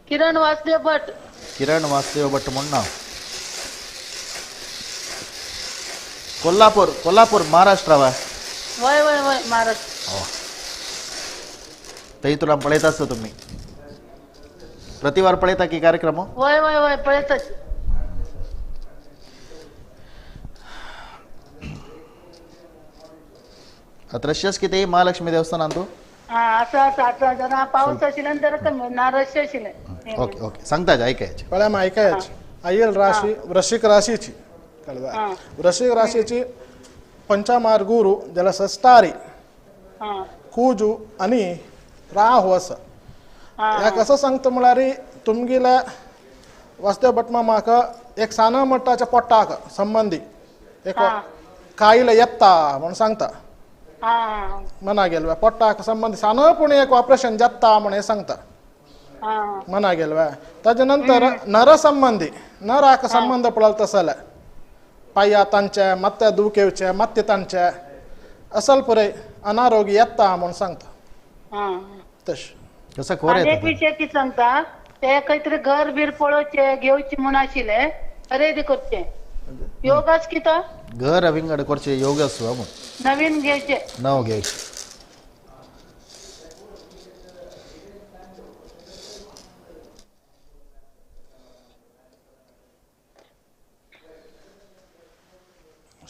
किरण वासदेव भट. किरण वासदेव भट म्हण नाव. कोल्हापूर कोल्हापूर महाराष्ट्र वा? वय वय वय महाराष्ट्र. थंय तुला पळयता आसता तुमी प्रतिवार पळयता की कार्यक्रम? वय वय वय पळयता. रश्यस कितें महालक्ष्मी देवस्थानान तूं? हा आसा आसा आसा जरा पावस आशिल्ल्यान जरा कमी ना रश्य आशिल्लें. ओके ओके सांगता आयकायचे. पळय आमी आयकायचे आयल राशी वृश्चिक राशीची कळ्ळें. वृश्चिक राशीची पंचमार गुरू जाल्यार सस्टारी कुजू आनी राहू आसा. ह्या कसो सांगता म्हळ्यार तुमगेल्या वासदेव भट मामाक एक साना मट्टाच्या पोटाक संबंदी एक कायल येता म्हूण सांगता मना गेल पोटाक संबंदी सान पूण एक ऑपरेशन जाता म्हण हें सांगता मना गेल. ताजे नंतर नर संबंदी नराक संबंद पळयलो तसो जाल्यार पांया तांचे मात्या दुखेवचे मात्य तांचे असल पुराय अनारोग्य येता म्हूण सांगता. तशें कसं खबर एक विशय कितें सांगता ते खंय तरी घर बीर पळोवचें घेवचें म्हूण आशिल्लें खरेदी करचें योगाच कितो घर विंगड करचें योग आसो म्हूण नवीन घेवचें नव घेवचें.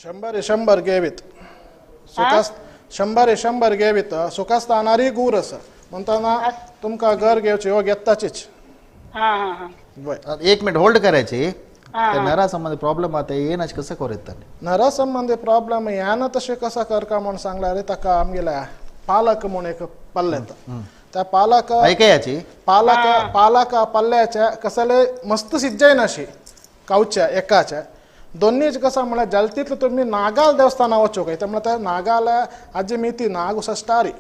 100 घेवीत सुखास 100 घेवीत सुखास्थानारी गूर आसा म्हणटना तुमकां घर घेवचें योग येताचीच. एक मिनिट होल्ड करायची. नरा संबंधी प्रॉब्लेम आता येना कसं करत नरा संबंधी प्रॉब्लेम येना तशें कसं करका म्हूण सांगल्यार ताका आमगेल्या पालक म्हूण एक पल्ले येता त्या पालक आयकयाची पालक पालक पल्ल्याच्या कसले मस्त सिज्जायनाशी खावच्या एकाच्या दोन्हीच कसं म्हळ्यार जालतीतलं तुमी नागाल देवस्थाना वचूंक काय म्हळ्यार त्या नागाल आजी मिती नाग सस्टारी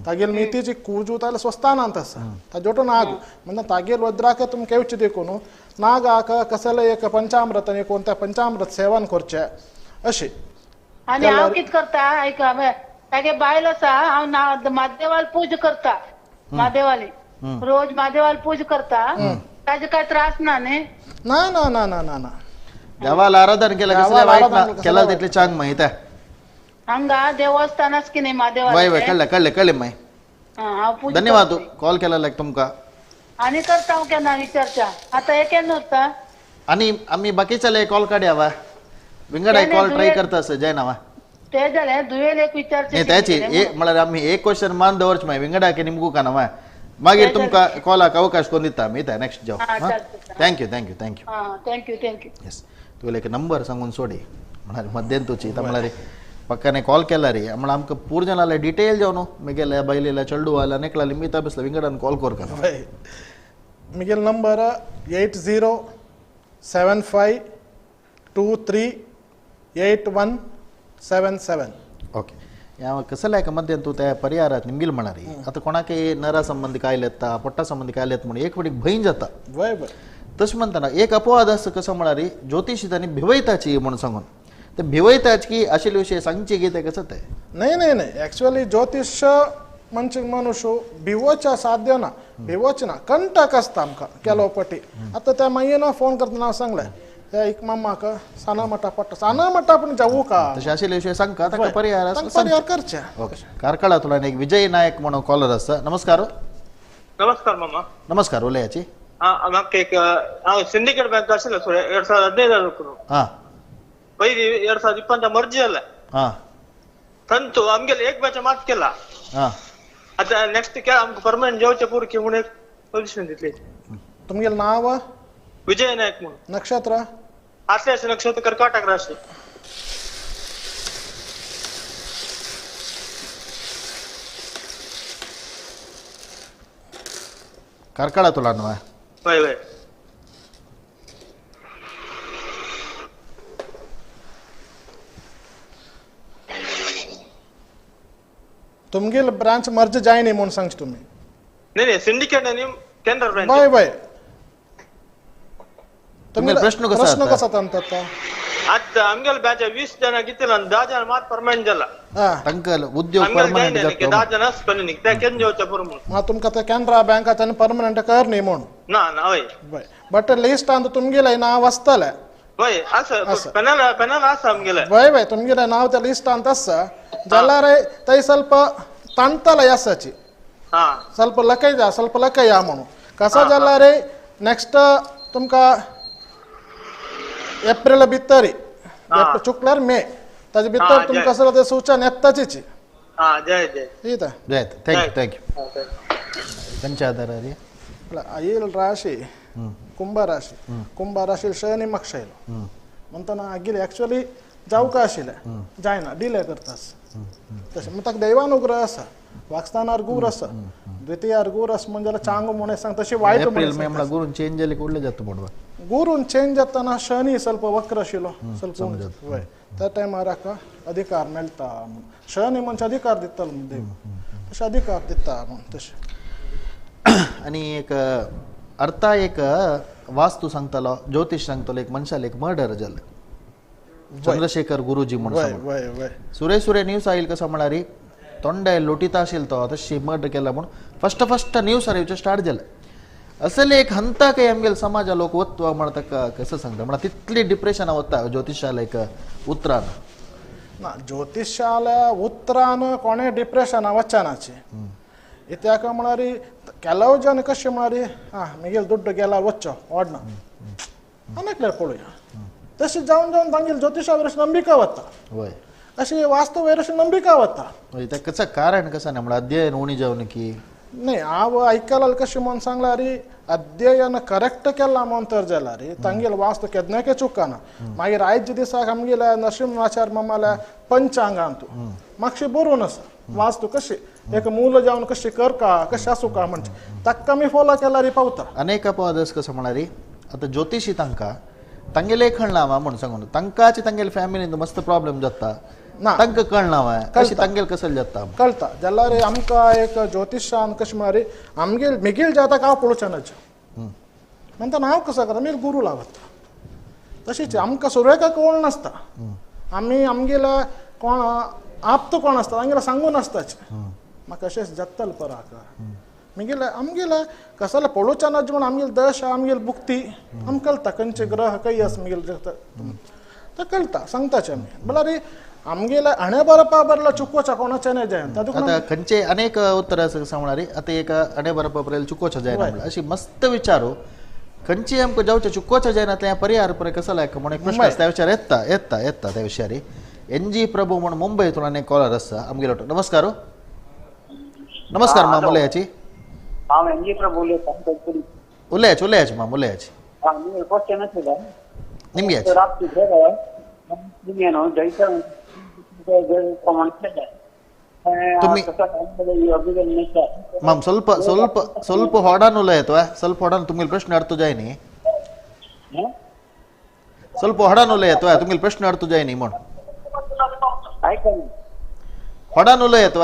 तागेल मितीची कुजू तागेल स्वस्थानांत आसा ताजोटो नाग म्हणटा तागेल वज्राक तुमकां येवचें देखून नागाक कसले एक पंचामृत आनी कोण त्या पंचामृत सेवन करचें अशें. आनी हांव कितें करता आयका तागे बायल आसा हांव म्हादेवाल पूजा करता म्हादेवाली रोज म्हादेवाल पूजा करता ताजे काय त्रास ना न्ही? ना ना ना ना ना ना देवाला आराधन केलं कसले वाईट ना केलं तितले चांग माहित आहे हांगा देवस्थानाच की नाही म्हादेवा. वय वय कळलं कळलं कळलं माय. धन्यवाद कॉल केला लायक तुमका. आनी करता केन्ना विचारच्या आता हे केन्ना उरता आनी आमी बाकीच्याले कॉल काडया वा विंगड कॉल ट्राय करता आसा जायना वा ते जालें दुयेल एक विचारचें न्ही त्याची एक म्हळ्यार आमी एक क्वेश्चन मान दवरचें मागीर विंगडा की निमगू का ना वा मागीर तुमकां कॉलाक अवकाश कोण दिता आमी येता नेक्स्ट जाव. Thank you thank you thank you thank you thank you. Yes तुवें एक नंबर सांगून सोडी म्हळ्यार मध्यंतूची म्हळ्यार पक्काने कॉल केला रे म्हळ्यार आमकां पूर जणाले डिटेल जावन न्हू मिगेल्या बैलेल्या चेडू आल्या नेकला लिमिता बसला विंगडान कॉल करका. Miguel number 8075 23 8177. ओके या कसं एका मध्यंतू तूं त्या परिहारात निमगील म्हणारी आतां कोणाकय नरा संबंदी कायल येता पोट्टा संबंदी कायल येता म्हणून एक फावटी भंय जाता. वय वय तशें म्हणटना एक अपवाद आसा कसो म्हळ्यार ज्योतिशी तांणी भिवयताची म्हणून सांगून ते भिवयताच की आशिल्ले विशय सांगचे की ते कसं ते नाही नाही नाही ॲक्च्युअली ज्योतिष म्हणजे मनुष्य भिवोच्या साध्य ना, भिवोच ना, कंटक आसता आमकां केलो पटी. आतां त्या मागीर फोन करतना हांव सांगलें त्या एक मामाक साना मठा पडटा, साना मठा पूण जावू का तशें आशिल्ले विशय सांगका ताका परिहार परिहार करचे. ओके, कार्कळांतल्यान एक विजय नायक म्हणून कॉलर आसा. नमस्कार. नमस्कार मामा. नमस्कार, उलयाची. म्हाका एक हांव सिंडिकेट बँक आशिल्लो 2015. हां, पयली 2020 मर्जी जालें. हां, ತಂತು ಆಮ್ಗೆಲ್ಲ ಏಕ್ ಬ್ಯಾಚ್ ಮಾತ್ केला. आता नेक्स्ट काय आमकां परमनंट जेवचे पुरकी म्हणून एक सोल्युशन दितली. तुमगेलें नांव? विजय नायक म्हणून. नक्षत्र? आश्लेष नक्षत्र, कर्काटक राशी. कार्कळांतल्यान न्हय? हय हय. तुमगेल ब्रांच मर्ज जायनी म्हणून सांगचे तुमी? नाही नाही, सिंडिकेट आनी केनरा ब्रांच. बाय बाय. तुमगेलो प्रश्न कसो प्रश्न कसो आता? आता आमगेले बॅच 20 जण घेतला आनी 10 जण मात परमनंट जाला. तांकां उद्योग परमनंट जाता. 10 जण आसपा न्ही ते केन्ना जेवचे पुरो म्हणून. मात तुमकां ते कॅनरा बँकाच्यान परमनंट कर न्ही म्हूण. ना ना, हय बाय. बट लिस्टांत तुमगेलें नांव आसतलें. हय आसा, पॅनल पॅनल आसा आमगेलें. वय वय, तुमगेलें नांव त्या लिस्टांत आसा जाल्यार थंय ಸ್ವಲ್ಪ ताणतले आसाची, ಸ್ವಲ್ಪ लकय ಸ್ವಲ್ಪ लकया म्हणून. कसा जाल्यार नेक्स्ट तुमकां एप्रिल भितर, चुकल्यार मे, ताजे भितर तुमकां सगळें तें सूचन येताचीच. जय जय. जय. Thank you thank you. खंयच्या आधारार? आयल राशी कुंभ राशी, कुंभ राशी शनी मक्ष आयलो म्हणटना आगेली एक्चुअली जावका आशिल्लें, जायना, डिले करतास तशें. म्हण ताका दैवानुग्रह आसा, वागस्थानार गुर आसा, द्वितीयार गुर आसा म्हणजे चांगो म्हणून सांग तशी वायट. एप्रिल मे म्हणल्यार गुरून चेंज जाले कुडले जाता म्हणून. गुरून चेंज जातना शनी ಸ್ವಲ್ಪ वक्र आशिल्लो, ಸ್ವಲ್ಪ वय त्या टायमार हाका अधिकार मेळटा म्हणून. शनी म्हणजे अधिकार दितलो म्हण देव, तशें अधिकार दिता म्हणून तशें. आनी एक अर्था एक वास्तू सांगतालो, ज्योतिश सांगतालो, एक मनशाले एक मर्डर जालें, चंद्रशेखर गुरुजी म्हणून. सुरे सुरे न्यूज आयल कसो म्हळ्यार तोंडाय लोटिता आशिल्लो तो तशी मर्डर केला म्हणून फस्ट फस्ट न्यूजार येवचें स्टार्ट जालें. असले एक हंता काही आमगेले समाजा लोक वत्वा म्हण ताका कसं सांगता म्हळ्यार तितली डिप्रेशना वता ज्योतिशाला एक उतरान. ना, ज्योतिशाला उतरान कोणें डिप्रेशना वचनाची. इत्याक म्हळ्यार ಕೆಲವು जन कशें म्हळ्यार आं म्हगेलो दुड्ड गेल्यार वच्चो वाडना आनी पळोवया तशें जावन जावन तांगेले ज्योतिशा वयर नंबिका वता, अशी वास्तू वयर अशी नंबिका वता. तें कारण कसं ना म्हळ्यार अध्ययन उणी जावन की नाही. हांव आयकलां कशें म्हणून सांगल्यार अध्ययन करेक्ट केलां म्हणून तर जाल्यार तांगेले वास्तू केन्नाय चुकना. मागीर आयच्या दिसाक आमगेल्या नरसिंहाचार्य मामाल्या पंचांगांत मातशें बरोवन आसा वास्तू कशी एक मूल जावन कशी करका कशें आसूं का म्हणजे ताका आमी फॉलो केल्यार पावता. अनेक अपवाद कसं म्हळ्यार आतां ज्योतिशी तांकां तांगेलें कळना म्हणून सांगून तांकांच तांगेले फॅमिलीन मस्त प्रॉब्लेम जाता ना, तांकां कळना कशें तांगेले कसले जाता कळटा. जाल्यार आमकां एक ज्योतिशान कशें म्हळ्यार आमगेल मिगेल जातक हांव पळोवचें म्हणटा हांव कसो करता मिगेल गुरू लावता. तशीच आमकां सुरवेक कोण नासता, आमी आमगेल्या कोण आप्त कोण आसता तांगेले सांगून आसताच म्हाका अशेंच जातलें पराक मिगेले आमगेले कसले पळोवचें ना म्हूण आमगेले दश आमगेले बुक्ती आमकां कळटा खंयचे ग्रह खंय आसा मिगेले तें कळटा सांगताचे आमी. म्हळ्यार आमगेले अणे बरपा बरला चुकोवच्या कोणाचें न्हय जायना. आतां खंयचे अनेक उत्तर आसा कसं म्हळ्यार आतां एक अणे बरपा बरयलें चुकोवचें जायना म्हळ्यार अशी मस्त विचारू खंयची आमकां जावचें चुकोवचें जायना तें परिहार पळय कसो लायक म्हणून एक प्रश्न आसा त्या विचार येता येता येता त्या विशयार. एन जी प्रभू म्हणून मुंबयतून एक कॉलर आसा आमगेलो. नमस्कार. नमस्कार माम, उलयाची. हांव एन जी प्रभू उलयतां. उलयाची उलयाची माम, उलयाची. निमग्याची. तुम्ही माम ಸ್ವಲ್ಪ ಸ್ವಲ್ಪ ಸ್ವಲ್ಪ ಹೊಡಾನ್ ಉಲಯತ್ವ ಸ್ವಲ್ಪ ಹೊಡಾನ್ तुमगेले प्रश्न अर्थ जायनी ಸ್ವಲ್ಪ ಹೊಡಾನ್ ಉಲಯತ್ವ तुमगेले प्रश्न अर्थ जायनी म्हण ಹೊಡಾನ್ ಉಲಯತ್ವ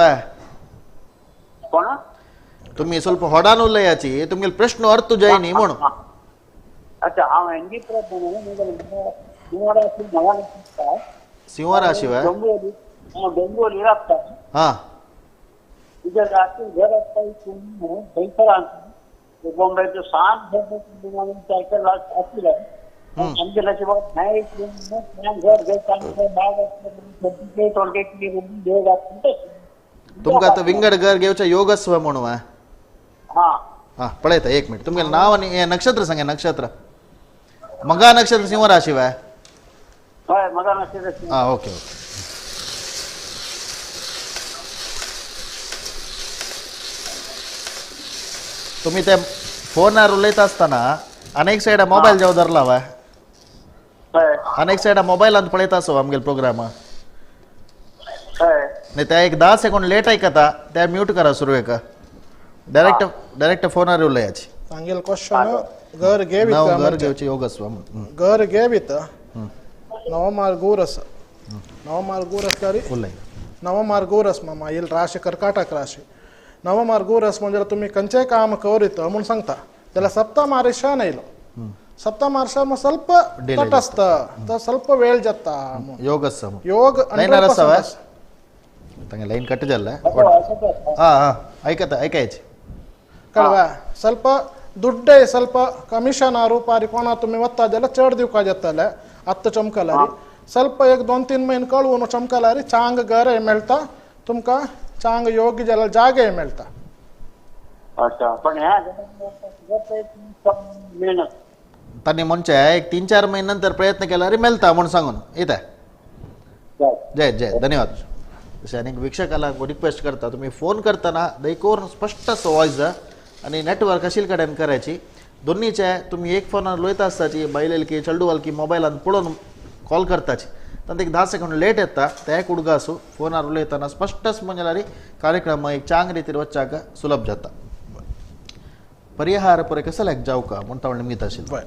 तुम्ही ಸ್ವಲ್ಪ ಹೊಡಾನ್ उलयाची तुमगेले प्रश्न अर्थ जायनी म्हण. अच्छा, हांव एन जी प्रभू सिंह राशी डोंबिवली राबता. हा, तुज्या राती घर आसता थंयसर बॉम्बे सांत सायकल आशिल्लें आमचे नशिबात हें एक घर घर टोलगेट तुमकां आतां विंगड घर घेवचें योग आसा म्हणून. हां हां पळयता एक मिनिट. तुमगेलें नांव आनी हें नक्षत्र सांगे. नक्षत्र मगा नक्षत्र सिंह राशी वे? हय मगा नक्षत्र. हां ओके ओके. तुम्ही ते फोनार उलयता आसतना अनेक सायडा मोबायल जेव धरला वा? अनेक सायडा मोबायलांत पळयता आसो आमगेलो प्रोग्राम. नाही त्या एक 10 सेकंड लेट आयकता त्या म्यूट करा सुरवेक. डायरेक्ट डायरेक्ट फोनार उलयाची. सांगेल क्वेश्चन घर घेवीत घर घेवचे योग आसवा. घर घेवीत नवमार गोरस नवमार गोरस तरी नवमार गोरस मामा येईल राशी कर्काटक राशी नवमार गोरस म्हणजे तुम्ही खंयचेय काम करीत म्हणून सांगता त्याला सप्तमारी शन येयलो. सप्तमार मग ಸ್ವಲ್ಪ तटस्थ तर ಸ್ವಲ್ಪ वेळ जाता योग योग. लाईन कट जाल्ले. हां हां ऐकता ऐकायचे कळवा. ಸ್ವಲ್ಪ ದುಡ್ಡೇ ಸ್ವಲ್ಪ कमिशन रुपारी कोणा तुम्ही वत्ता जाल्यार चड दिवपा जातले आत्तां चमकलारी. ಸ್ವಲ್ಪ एक 2-3 म्हयने कळवून चमकलारी चांग घर मेळटा तुमकां चांग योग्य जाल्यार जागे मेळटा. अच्छा पण तांणी म्हणचें एक 3-4 म्हयने नंतर प्रयत्न केल्यार मेळटा म्हूण सांगून येता. जय जय धन्यवाद. तशें आनी वीक्षकाला रिक्वेस्ट करता तुम्ही फोन करतना दैकोर स्पश्ट असो वॉयस आनी नेटवर्क आशिल्ले कडेन करायची. दोन्हीचे तुम्ही एक फोनार उलयता आसताची बायलेल की चेडूवाल की मोबायलान पळोवन कॉल करताची तांकां एक 10 सेकंड लेट येता ते एक उडगा आसूं फोनार उलयतना स्पश्टच म्हणजे कार्यक्रम एक चांग रितीर वच्चाक सुलभ जाता. परिहार परे कसो लायक जावका म्हूण तावळ निमित्त आशिल्लो.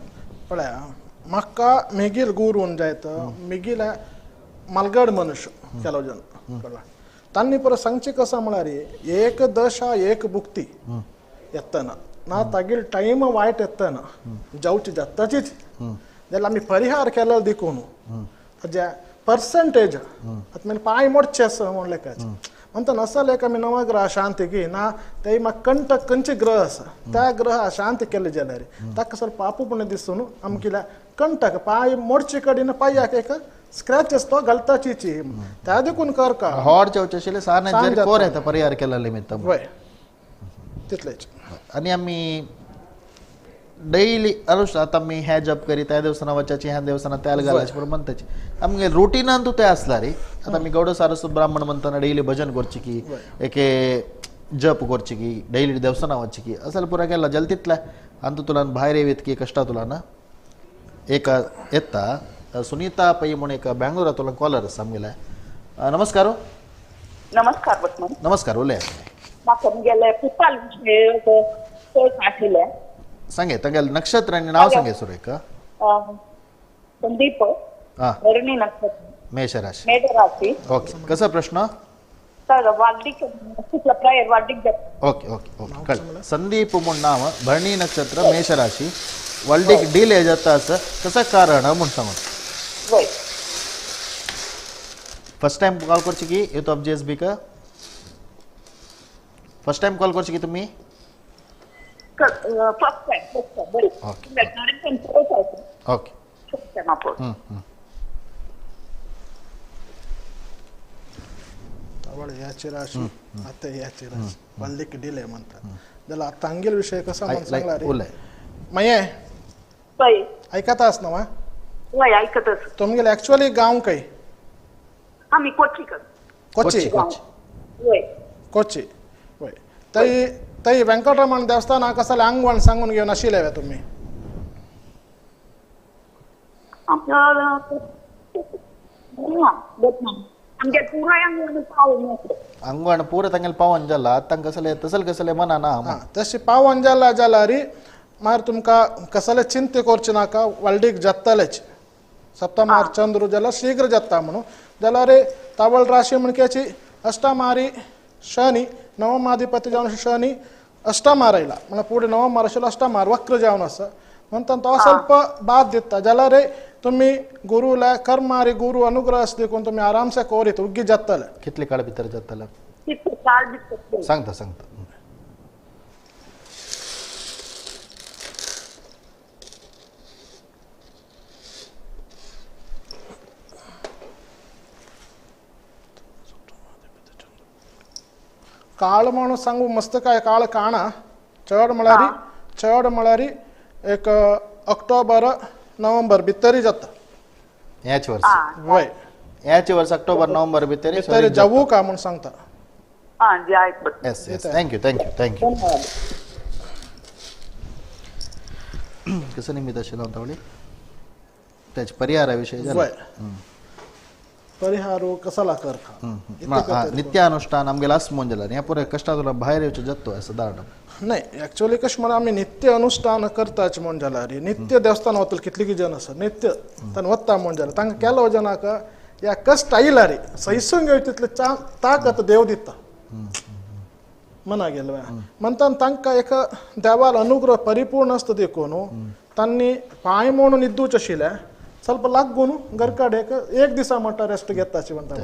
पळया म्हाका मिगील गुरून जायत मिगील मालगड मनुष्य ಕೆಲವು ಜನ तांणी परत सांगचे कसं म्हळ्यार एक दशा एक भुक्ती येतना ना तागेल टायम वायट येतना जावची जाताचीच जाल्यार आमी परिहार केलो देखून ताजे पर्संटेज आतां मागीर पांय मोडचे आसा म्हूण लेखाचे म्हणटा नसल एक आमी नवग्रह शांती की ना ते म्हाका कंटक खंयचे ग्रह आसा त्या ग्रह शांती केले जाल्यार ताका ಸ್ವಲ್ಪ आपूपण दिसून आमकां कितें कंटक पांय मोडचे कडेन पांयाक एक स्क्रॅचेस तो घालताची त्या देखून कर का हॉट चवचे आशिल्ले सान कोर येता परिहार केला निमित्त. वय तितलेच. आनी आमी डेली अनुष्ठ आतां आमी हे जप करी त्या देवसाना वचाची ह्या देवसाना त्याला घालायचे पण म्हणताची आमगे रुटीनान तूं ते आसला रे. आतां आमी गौड सारस्वत ब्राह्मण म्हणतना डेली भजन करची की एके जप करची की डेली देवसाना वचची की असल पुरा केला जल तितले आनी तुला भायर येवीत की कश्टा तुला ना एक येता. सुनीता पै म्हणून एक बेंगलोरांतलो कॉलर आसा आमगेले. नमस्कार. नमस्कार भटमाम. नमस्कार उलय. म्हाका म्हगेले पुताल आशिल्लें. सांगे तांगेलें नक्षत्र आनी नांव सांगे सुरेख. संदीप. भरणी नक्षत्र. मेष राशी. मेष राशी. ओके कसो प्रश्न? सर वार्डिक प्रायर वार्डिक. ओके ओके ओके कळ्ळें. संदीप म्हूण नांव, भरणी नक्षत्र, मेष राशी, वार्डिक डिले जाता आसा कसं कारण म्हूण सांगून. फर्स्ट टाइम कॉल करची की youth of G S B का फर्स्ट टाइम कॉल करची की तुम्ही? First time. ओके. आवड याची राशी आता याची राशी वाल्लीक डिले म्हणतात जाल्यार तांगेल विशय कसो म्हूण सांगला रे मागीर आयकता आस न्हू? वय आयकत. तुमगेले एक्चुअली गांव खंय? आमी कोची. कोची. वय कोची. वय तरी तरी वेंकटरमण देवस्थानाक कसलें आंगवण सांगून घेवन आशिल्ले वे तुमी? आंगवण पुरा तांगेले पावन जाला तांकां कसलें तसले कसलें मना ना तशें पावन जाला जाल्यार मागीर तुमकां कसलें चिंता करचें नाका वाल्डीक जातलेच. सप्तमार चंद्र जाल्यार शीघ्र जाता म्हणून जाल्यार तावळ राशी म्हणक्याची अष्टमारी शनी नवमाधिपती जावन शनी अष्टमार आयला म्हणल्यार फुडें नवमार आशिल्लो अष्टमार वक्र जावन आसा म्हणटा तो ಸ್ವಲ್ಪ बाद दिता जाल्यार तुमी गुरुला कर्मारी गुरु अनुग्रह देखून तुमी आरामसे कोरीत उग्गी जातले. कितले काळ भितर जातले? कितले काळ बी सांगता सांगता. काळ म्हणून सांगू मस्त काय काळ काणा चड म्हळ्यार चड म्हळ्यार एक ऑक्टोबर नोव्हेंबर भितरी जाता ह्याच वर्स वय ह्याच वर्स ऑक्टोबर नोव्हेंबर भितरी भितरी जावू का म्हणून सांगता. Yes yes thank you thank you thank you. कसं निमित्त अशें लावता त्याचे परिहाराविषयी वय परिहार कसाला कर नित्यानुष्ठान आमगेला आसमोन जाला ह्या पुरे कष्टातून भायर येवचें जाता सदारण नाही. ॲक्च्युअली कशें म्हळ्यार आमी नित्य अनुष्ठान करताच म्हूण जाल्यार नित्य देवस्थान वतले कितली जन आसा नित्य तांणी वता म्हूण जाल्यार तांकां केलो जनाक ह्या कश्ट आयला रे सहिसून घेवचे तितले ताकत देव दिता मना गेलो म्हणटा तांकां एक देवाल अनुग्रह परिपूर्ण आसता देखून तांणी पांय म्हणून निद्दूच आशिल्लें ಸ್ವಲ್ಪ लागून घरकडे एक दिसा म्हणटा रेस्ट घेताची म्हणटा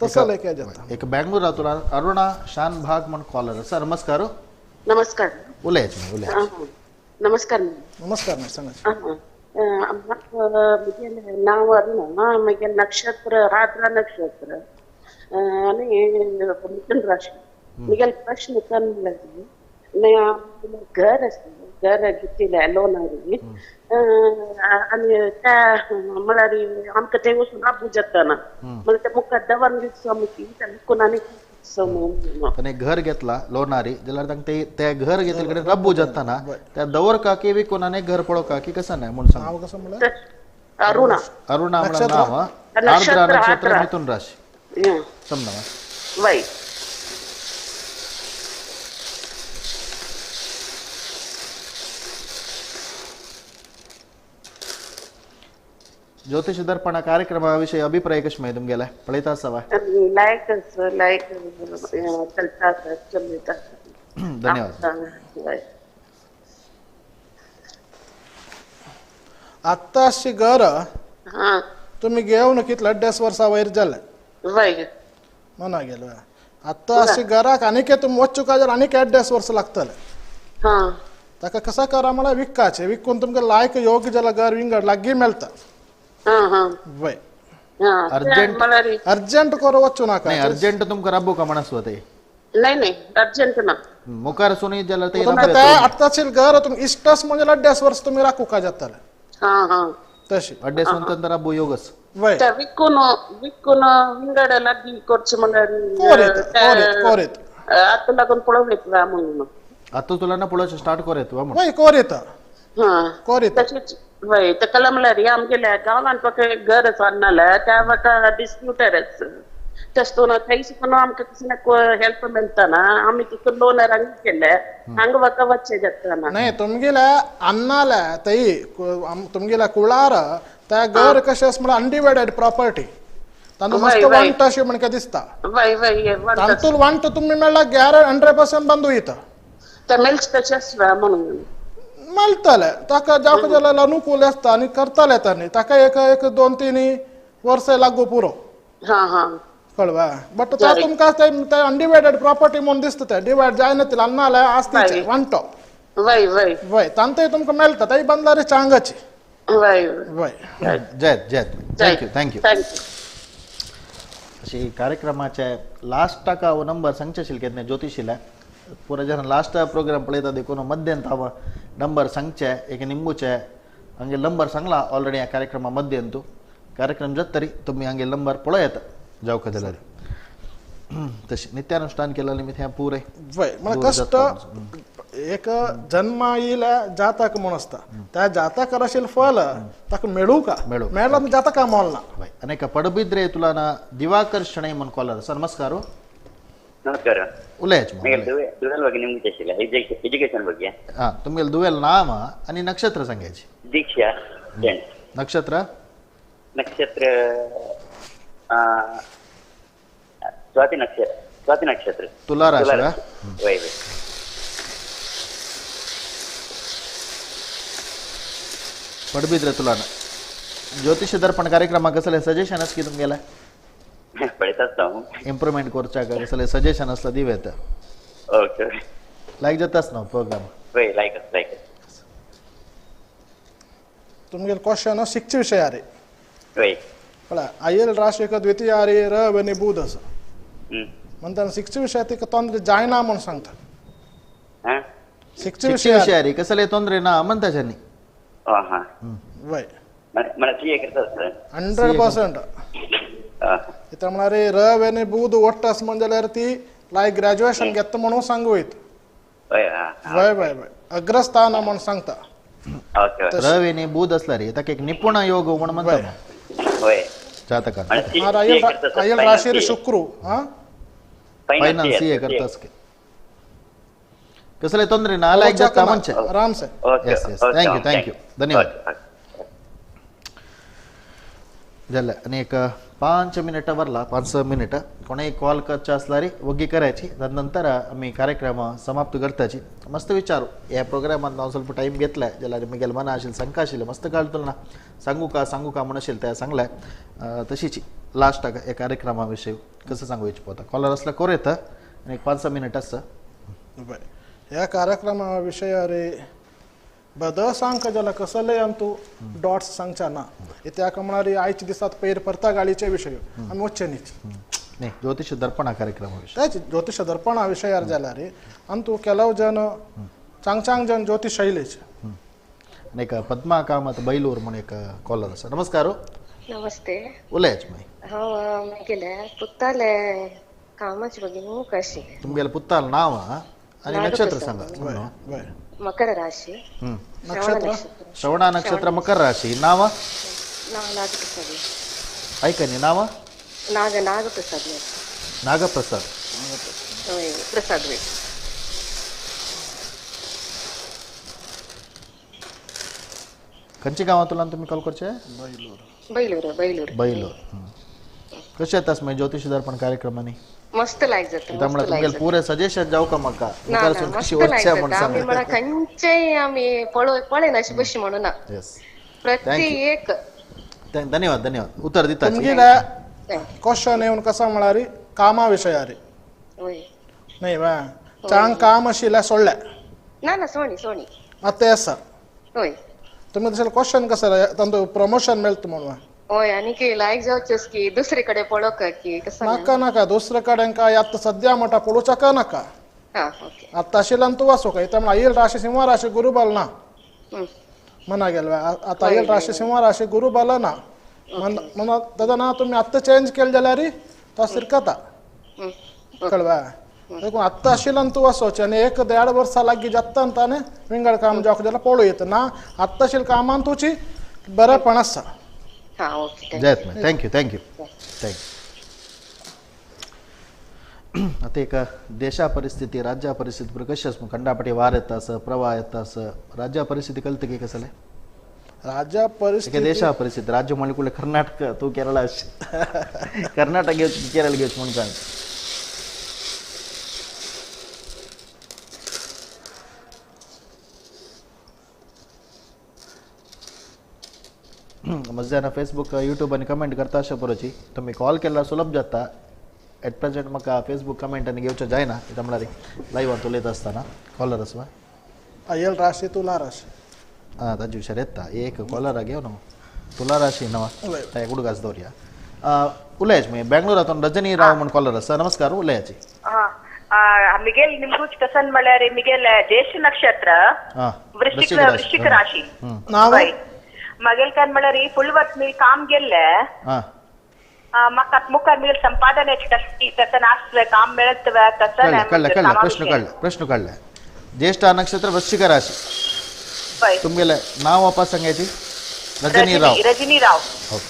तसं लेखे जाता. एक बेंगळूरातून अरुणा शान भाग म्हण कॉलर. सर नमस्कार. नमस्कार. उलयाच उलयाच. नमस्कार. नमस्कार सांगा. म्हगेलें नांव अरुणा, म्हगेलें नक्षत्र आर्द्रा नक्षत्र आनी मिथुन राशी. म्हगेलें प्रश्न म्हणल्यार घर आसा, घर घेतिल्लें लोनार आनी त्या म्हळ्यार आमकां थंय वचून राबू जाताना म्हळ्यार ते मुखार दवर विकून आनी ताणें घर घेतला लोनारी जाल्यार तांकां ते घर घेतले कडेन रब्बू जाताना त्या दवर काकी विकून आनी घर पळोवका की कसं नाही म्हणून सांग. कसं म्हणल्यार अरुणा. अरुणा म्हणल्यार नांव आर्द्रा नक्षत्र मिथुन राशी समजा. वय ज्योतिष दर्पण कार्यक्रमाविषयी अभिप्राय कशें मागीर तुमगेले पळयता आसा? लायक लायक चलता चलता. धन्यवाद. आत्ताशी घर तुम्ही घेवन कितले अड्डेस वर्सां वयर जाले मना गेलो आत्तां अशी घराक आनीक तुमी वचूंक जाल्यार आनीक अड्डेस वर्सां लागतले. ताका कसा करा म्हळ्यार विकपाचें, विकून तुमकां लायक योग्य जाल्यार घर विंगड लागीं मेळटा. वय अर्जंट अर्जंट करू वचू नाका. अर्जंट तुमकां राबू का म्हण आसता ते? नाही नाही अर्जंट ना मुखार सुनी जाल्यार ते तुमकां ते आत्ताशील घर तुमकां इश्टस म्हणजे अड्डेस वर्स तुमी राखूंक जातले. तशी अड्डेस नंतर राबू योगच. वय विकून विकून विंगड लागीं करचें म्हणल्यार कोरीत आतां लागून पळोवं म्हणून आतां तुला ना पळोवचें स्टार्ट कोरेत. वय कोरीत कोरीत तशेंच. वय ताका म्हणल्यार आमगेल्या गांवांत म्हाका एक घर आसा अन्नाल्या त्या म्हाका डिस्प्युटर आसा तशें करून थंय सुद्दां आमकां कसलें हेल्प मेळटा आमी तितून लोनार हांगा केल्ले हांगा म्हाका वचचें जाता. नाही तुमगेल्या अन्नाल्या थंय तुमगेल्या कुळार त्या घर कशें आसा म्हळ्यार अनडिवायडेड प्रॉपर्टी तांतून मस्त वांट अशें म्हणके दिसता. तांतून वांट तुमी मेळ्ळा गॅरंटी 100% बंद वयता. मेळचें तशेंच म्हणून मेळटलें ताका जावंक जाल्यार अनुकूल आसता आनी करतले तांणी ताका एक एक 2-3 वर्सां लागू पुरो कळवा. बट तुमकां ते अनडिवायडेड प्रॉपर्टी म्हणून दिसता ते डिवायड जायना तिला अन्नाल्या आसता वांटो. वय तांतूय तुमकां मेळटा तेय बांदल्यार चांगाची. वय जय जय thank you thank you. अशी कार्यक्रमाचे लास्टाक हांव नंबर सांगचे आशिल्ले केन्ना ज्योतिशीला पुरा जन लास्ट प्रोग्राम पळयता देखून मध्यंत हांव नंबर सांगचे एक निंबूचे हांगे नंबर सांगला ऑलरेडी ह्या कार्यक्रमा मध्यंतू कार्यक्रम जात तरी तुमी हांगे नंबर पळयता जावका जाल्यार तशें नित्यानुष्ठान केलें निमित्त हें पुरें. वय म्हळ्यार कश्ट एक जन्मा येयल्या जातक म्हूण आसता त्या जातक आशिल्लें फल ताका मेळूं का मेळ्ळा जातका मोलना. आनी एका पडबिद्रे तुला ना दिवाकर शणै म्हूण कॉलर. सर नमस्कार. नमस्कार. उलयाच दुवेल ಬಗ್ಗೆ ನಿಮ್ಗೆ ಎಜುಕೇಶನ್ ಬಗ್ಗೆ. हां तुमगेले दुवेल नाम आणि नक्षत्र सांगायचे. दीक्षा. नक्षत्र नक्षत्र स्वाती नक्षत्र. स्वाती नक्षत्र तुला राशी. वय वय पडबिद्रे तुला ज्योतिष दर्पण कार्यक्रमा कसले सजेशन की तुमगेले? पळयता आसता हांव. इम्प्रुवमेंट करच्याक कसले सजेशन आसला दिव येता. ओके लायक जाताच न्हू प्रोग्राम? वय लायक आसा लायक. तुमगेले क्वेश्चन शिकचे विशयारे. वय पळय आयल राशीक द्वितीयारी रव आनी बुध आसा म्हणटाना शिकचे विशया तिका तोंदरे जायना म्हूण सांगता. शिकचे विशयारी कसले तोंदरे ना म्हणटा न्ही. वय मला करता 100%. इथं म्हणारे रव आनी बुध वट्ट आसा म्हण जाल्यार ती लायक ग्रॅज्युएशन घेता म्हणून सांगू येत. वय वय वय अग्रस्थान म्हूण सांगता. रव आनी बुध असला रे ताका एक निपुण योग म्हण म्हणटा. जातकान आयल राशीर शुक्र फायनान्स सीए करतास कसले तोंदरे ना लायक जाता म्हणचे. आराम से. Yes yes thank you thank you धन्यवाद. जालें आनी एक 5 मिनटां वरला 5-6 मिनटां कोणेय कॉल करचे आसल्यार वग्गी करायची नंतर आमी कार्यक्रम समाप्त करताची. मस्त विचार ह्या प्रोग्रामान हांव ಸ್ವಲ್ಪ टायम घेतलाय जाल्यार म्हगेले मना आशिल्लें शंका आशिल्लें मस्त काडटलो ना सांगू का सांगू का म्हूण आशिल्लें तें सांगलें. तशीच लास्टाक ह्या कार्यक्रमा विशयी कसं सांगू येवचें पडटा. कॉलर आसल्यार करूं येता आनी एक 5-6 मिनट आसा. बरें ह्या कार्यक्रमा विशयार बद सांगका जाल्यार कसलेय आम तूं डॉट्स सांगच्या ना इत्याक म्हळ्यार आयच्या दिसात पयर परता गाडीचे विशय आमी वचचे न्ही. न्ही ज्योतिष दर्पणा कार्यक्रमा विशय तेच ज्योतिष दर्पणा विशयार जाल्यार आम तूं केलव जन चांग चांग जन ज्योतिष शैलीच. आनी एक पद्मा कामत बैलूर म्हूण एक कॉलर आसा. नमस्कार. नमस्ते. उलयाच मागीर. हांव म्हगेले पुताले कामाचे बगीन कशी तुमगेले पुताल नांव आनी नक्षत्र सांगा. मकर राशि. नक्षत्र श्रवणा नक्षत्र मकर राशि. नाव नागप्रसाद. ऐका न्ही नाव नाग नागप्रसाद. नागप्रसाद प्रसाद. खंयच्या गांवांतल्यान तुमी कॉल करचे? बैलूर. बैलूर बैलूर. कशें येता मागीर ज्योतिष दर्पण कार्यक्रमांनी? मस्त लायक जाता. त्यामुळे तुमगेले पुरे सजेशन जावं का म्हाका मला खंयचेय आमी पळयना बशी म्हणून ना प्रत्येक. धन्यवाद धन्यवाद उत्तर दिता. तुमगेले क्वेश्चन येवन कसा म्हळ्यार कामा विशयार न्ही वा चांग काम आशिल्लें सोडलें ना ना सोणी सोणी आतां आसा. हय तुमी तशें क्वेश्चन कसं तांचो प्रमोशन मेळटा म्हणून. हय आनी लायक जावचें की दुसरे कडेन पळोवंक की नाका नाका दुसरे कडेन काय आतां सद्या म्हणटा पळोवच्याक नाका. आतां आशिल्ल्यान तूं वाचूंक येता म्हळ्यार आयल राशी सिंह राशी गुरुबल ना मना गेल आतां आयल राशी सिंह राशी गुरुबल ना म्हणून ताका ना तुमी आत्तां चेंज केलें जाल्यार तो सिरकता कळवा. देखून आत्तां आशिल्ल्यान तूं वाचोवचें आनी 1-1.5 वर्सां लागीं जाता ताणें विंगड काम जावंक जाल्यार पळोवं येता ना आत्तां आशिल्ल्या कामान तुजी बरेंपण आसा. जयत thank you thank you thank you. आता एक देशा परिस्थिती राज्या परिस्थिती कशी आसा खंडापटी वार येता आसा प्रवाह येता आसा राज्या परिस्थिती कळटा की कसले राज्या परिस्थिती देशा परिस्थिती राज्य म्हणले कर्नाटक तूं केरळ कर्नाटक घेवच केरळ घेवच म्हणून सांग. मध्यान फेसबूक यूट्यूब आनी कमेंट करता अशें बरोवची तुमी कॉल केल्यार सुलभ जाता. एट प्रेजेंट म्हाका फेसबूक कमेंट आनी घेवचें जायना कित्याक म्हळ्यार लायव्हान उलयता आसतना कॉलर आसा. आयल राशी तुला राशी आं ताजे विशयार येता एक कॉलरा घेवन न्हू तुला राशी नवा ताका उडगास दवरया. उलयाच मागीर बेंगलोरांतून रजनी राव म्हूण कॉलर आसा. नमस्कार उलयाची. मिगेल निमगू कसन म्हळ्यार मिगेल ज्येष्ठ नक्षत्र वृश्चिक वृश्चिक राशी. मगेल काय म्हळ्यार फुल वर्स मी काम गेल्ले म्हाका मुखार मिगेल संपादन कसन आसवे काम मेळत कसन कळ्ळें कळ्ळें प्रश्न कळ्ळें प्रश्न कळ्ळें. ज्येष्ठ नक्षत्र वृश्चिक राशी तुमगेले नाव वापस सांगायची? रजनी राव. रजनी राव. ओके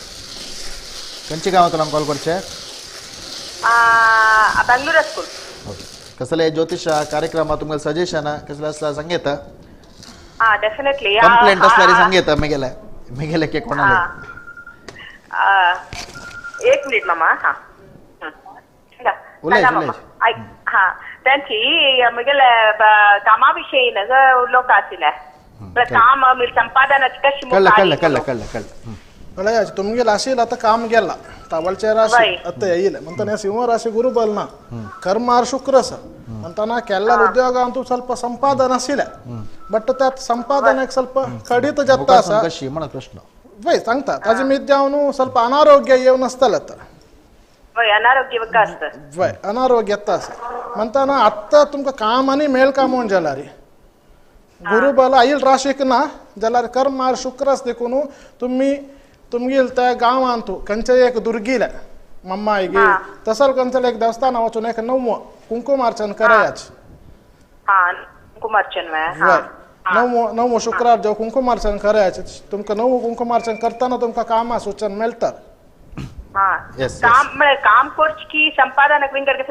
खंयच्या गांवांतल्यान कॉल करचे? बेंगलोर स्कूल. ओके कसले ज्योतिष कार्यक्रमा तुमगेले सजेशन कसले आसल्यार सांगता? डेफिनेटली. कंप्लेंट आसल्यार सांगता मेगेले मेगेले के कोणाले. एक मिनिट मामा. हा हा त्यांची म्हगेले कामा विशयी लोक आशिल्ले काम संपादनाची कशी कळ्ळें कळ्ळें कळ्ळें कळ्ळें कळ्ळें. कळ्ळें तुमगेल आशिल्लें आतां काम गेला तावळचे राशी आतां येयलें म्हणटना सिंह राशी गुरुबल ना कर्मार शुक्र आसा म्हणटना केल्ल्या उद्योगांत ಸ್ವಲ್ಪ संपादन आशिल्लें बट त्यात संपादनाक ಸ್ವಲ್ಪ कडीत जाता आसा कशी म्हणा प्रश्न वय सांगता ताजे मिद्यावनु ಸ್ವಲ್ಪ अनारोग्य येवन आसतलें आतां वय अनारोग्य आसता वय अनारोग्य येता आसा म्हणटना आत्तां तुमकां काम आनी मेळ काम म्हूण जाल्यार गुरुबल आयल राशीक ना जाल्यार कर्मार शुक्र आसा देखून तुमी तुमगेल त्या गांवांत खंयचेय एक दुर्गीले मम्मायगी तसल खंयचें एक देवस्थान वचून एक नव्व कुंकुमार्चन करायाच कुंकुमार्चन नव्व नव्व शुक्रार जेव कुंकुमार्चन करायचे तुमकां नव्व कुंकुमार्चन करतना तुमकां कामां सूचन मेळटात. काम काम करची संपादन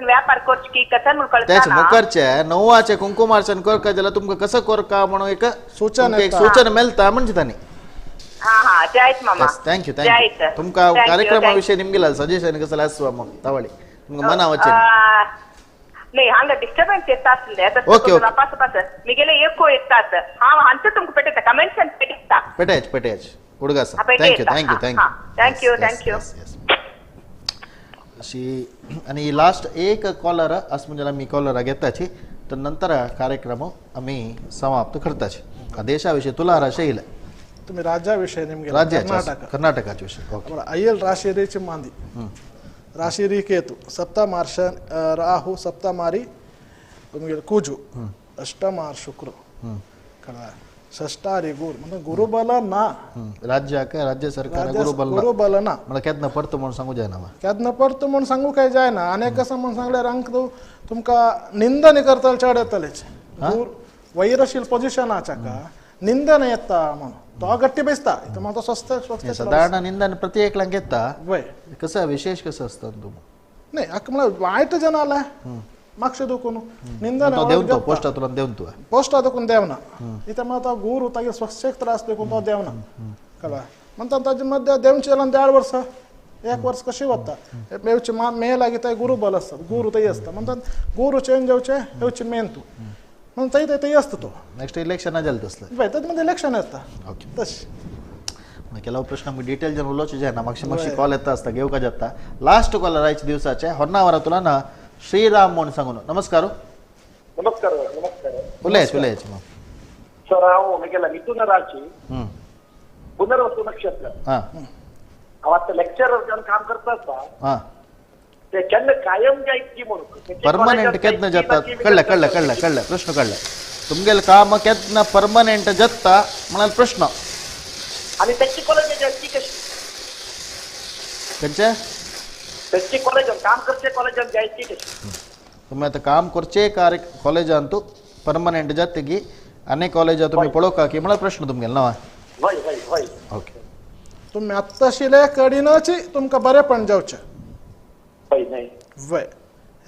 व्यापार करची कसन तेच मुखरचे नव्वाचे कुंकुमार्चन करका जाल्यार तुमकां कसं करका म्हणून एक सूचन एक सूचन मेळटा म्हणजे तांणी. हा हा जायत मामा. Thank you thank you. तुमकां कार्यक्रमा विषयी निमगेला सजेशन कसं आसवा मग तावळी तुमकां मना वचें नाही हांगा डिस्टर्बन्स येता आसले ओके ओके पास पास मिगेले एको येतात हांव हांचो तुमकां पेटयता कमेंट्सान पेटयता पेटयाच पेटयाच उडगासा. Thank you thank you thank you thank you thank you. अशी आणि लास्ट एक कॉलर असं म्हणजे आमी कॉलर घेताची तर नंतर कार्यक्रम आमी समाप्त करताची. देशाविषयी तुला राशी येईल तुम्ही राज्याविषयी निमगे राज्य कर्नाटकाचे विषय ओके. अय्यल राशी रीची मांदी राशी री केतु सप्तमार्श राहु सप्तमारी तुमगे कुजु अष्टमार शुक्र कळ्ळें षष्ठारी गुरु म्हणजे गुरुबल ना राज्याक राज्य सरकार गुरुबल गुरुबल ना मला केन्ना परतो म्हणून सांगू जायना केन्ना परतो म्हणून सांगू काय जायना आनी कसं म्हणून सांगल्यार हांगा तुमकां निंदन करतले चड येतलेच वैरशील पोजिशनाच्या निंदन येता म्हणून तो गट्टी बेसता तो स्वस्त स्वस्त साधारण निंदन प्रति एकल्यांक येता वय कसं विशेष कसं असतं तूं नाही हाका म्हळ्यार वायट जन आला मागशे दुखून निंदन देवन पोस्टांतल्यान देवन तूं पोस्टा दुखून देवना इथे मात तो गुरू तागेर स्वच्छेक त्रास देखून तो देवना कळ्ळें म्हणटा ताजे मध्य देवचे जाल्यार 1.5 वर्स 1 वर्स कशी वता येवचे मे लागीं थंय गुरू बल आसता गुरू थंय आसता म्हणटा गुरू चेंज जावचे येवचे मेन तूं म्हणून थंय थंय आसता तो नेक्स्ट इलेक्शना जालें तसलें वय ताजे मदीं इलेक्शन येता ओके तशें ಕೆಲವು प्रश्न आमकां डिटेल जन उलोवचें जायना मातशें मातशें कॉल येता आसता घेवका जाता. लास्ट कॉलर आयच्या दिवसाचे होन्नावरा तुला ना श्रीराम म्हणून सांगून. नमस्कार. नमस्कार नमस्कार. उलयाच उलयाच. सर हांव म्हगेल्या मिथुन राशी पुनर्वसू नक्षत्र हांव आतां लेक्चरर जावन काम करता आसता ते केन्ना कायम जायत की म्हणून परमनंट केन्ना जाता कळ्ळें कळ्ळें कळ्ळें कळ्ळें प्रश्न कळ्ळें तुमगेलें काम केन्ना परमनंट जाता म्हळ्यार प्रश्न. आनी तेची कॉलेज जायत कशी खंयचे तेची कॉलेजान काम करचे कॉलेजान जायत कशी तुम्ही आतां काम करचे कार्य कॉलेजान तूं परमनंट जातगी आनी कॉलेजां तुमी पळोवका की म्हळ्यार प्रश्न तुमगेलो ना. हय हय हय ओके. तुमी आत्ताशिले कडीनच तुमकां बरेपण जावचें. वय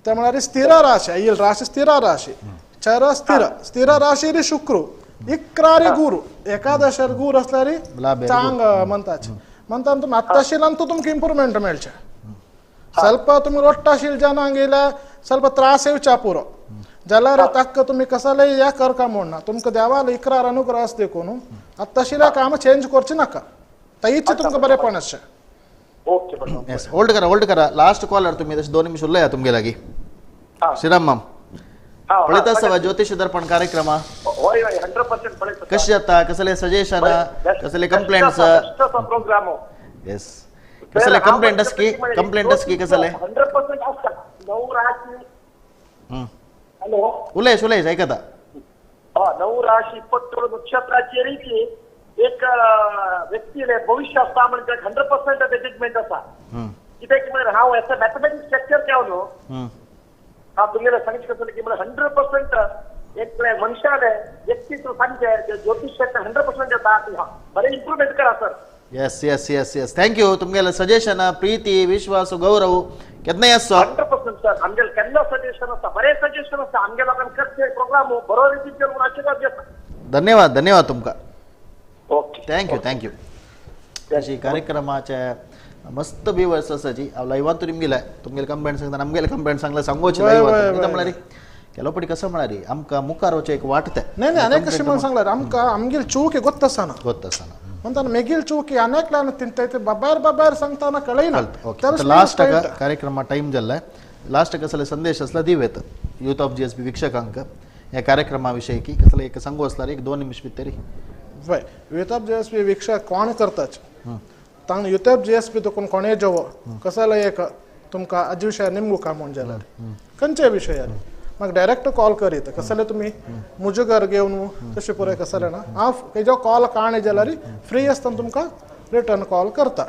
ते म्हळ्यार स्थिर राशी येईल राशी स्थिर राशी चर स्थिर स्थिर राशी री शुक्र इकरारी गुरु एकादशार गुरु असल्यार चांग म्हणताच म्हणटा तुमी आत्ताशिलान तो तुमकां इम्प्रुवमेंट मेळचें. ಸ್ವಲ್ಪ तुमी रोट्टाशील जनांक येयल्यार ಸ್ವಲ್ಪ त्रास येवच्या पुरो जाल्यार ताका तुमी कसले या करका म्हूण ना तुमकां देवाल इकरार अनुग्रह आसा देखून आत्ताशिल्या काम चेंज करचें नाका तैच तुमकां बरेपण आसचें. ओके येस होल्ड करा होल्ड करा. लास्ट कॉलर तुमी तशें 2 निमिष उलया तुमगे लागीं. श्रीराम माम पळयता आसता ज्योतिष दर्पण कार्यक्रमा हय हय 100% पळयता. कशें जाता कसले सजेशन कसले कंप्लेंट्स प्रोग्राम येस कसले कंप्लेंट आसकी कंप्लेंट आसकी कसले 100% आसता. 9 राशी हॅलो उलयस उलयस आयकता. 9 राशी 27 नक्षत्राची रीती एक व्यक्तीले भविष्य आसता म्हणजे 100% जजमेंट आसा. कित्याक म्हळ्यार हांव एज अ मॅथमॅटिक्स स्ट्रक्चर केलो न्हू हांव तुमगेलें सांगचें कसलें की म्हळ्यार 100% एक मनशाले व्यक्तित्व सांगचें ज्योतिष 100% येता. बरें इम्प्रुवमेंट करा sir. Yes yes yes yes thank you. तुमगेले सजेशन प्रीती विश्वास गौरव केन्नाय आसचो 100% सर. आमगेले केन्ना सजेशन आसता बरें सजेशन आसता आमगे लोकांक करचे प्रोग्राम बरो रितीन म्हूण आशिर्वाद घेता. धन्यवाद धन्यवाद तुमकां. Okay thank you thank you. अशी कार्यक्रमाचे मस्त व्यूवर्स आसाची हांव लायवान तुमगेले तुमगेले कंप्लेंट सांगता आमगेले कंप्लेंट सांगल्यार सांगोची लायवान म्हळ्यार ಕೆಲವು ಪಡಿ ಕಸ म्हळ्यार आमकां मुखार वचूं एक वाट तें. नाही नाही अनेक कशें म्हणून सांगल्यार आमकां आमगेले चूक गोत्त आसना गोत्त आसना म्हणटाना मेगील चूक अनेकल्यान तिंतय बाबार बाबार सांगताना कळयना. लास्ट कार्यक्रमा टाइम जाल्ले लास्ट कसले संदेश असला दिवेत यूथ ऑफ GSB वीक्षकांक ह्या कार्यक्रमा विषयी की कसले एक सांगू असल्यार एक 2 निमिष भितर. वय यूथ ऑफ GSB वीक्षक कोण करताच तांग यूथ ऑफ GSB तुकून कोणे जेवो कसले एक तुमकां आजी विशयार निमगू काम म्हूण जाल्यार खंयच्या विशयार म्हाका डायरेक्ट कॉल करीत कसले तुमी म्हजे घर घेवन तशें पुराय कसले ना हांव तेजो कॉल काणी जाल्यार फ्री आसतना तुमकां रिटर्न कॉल करता.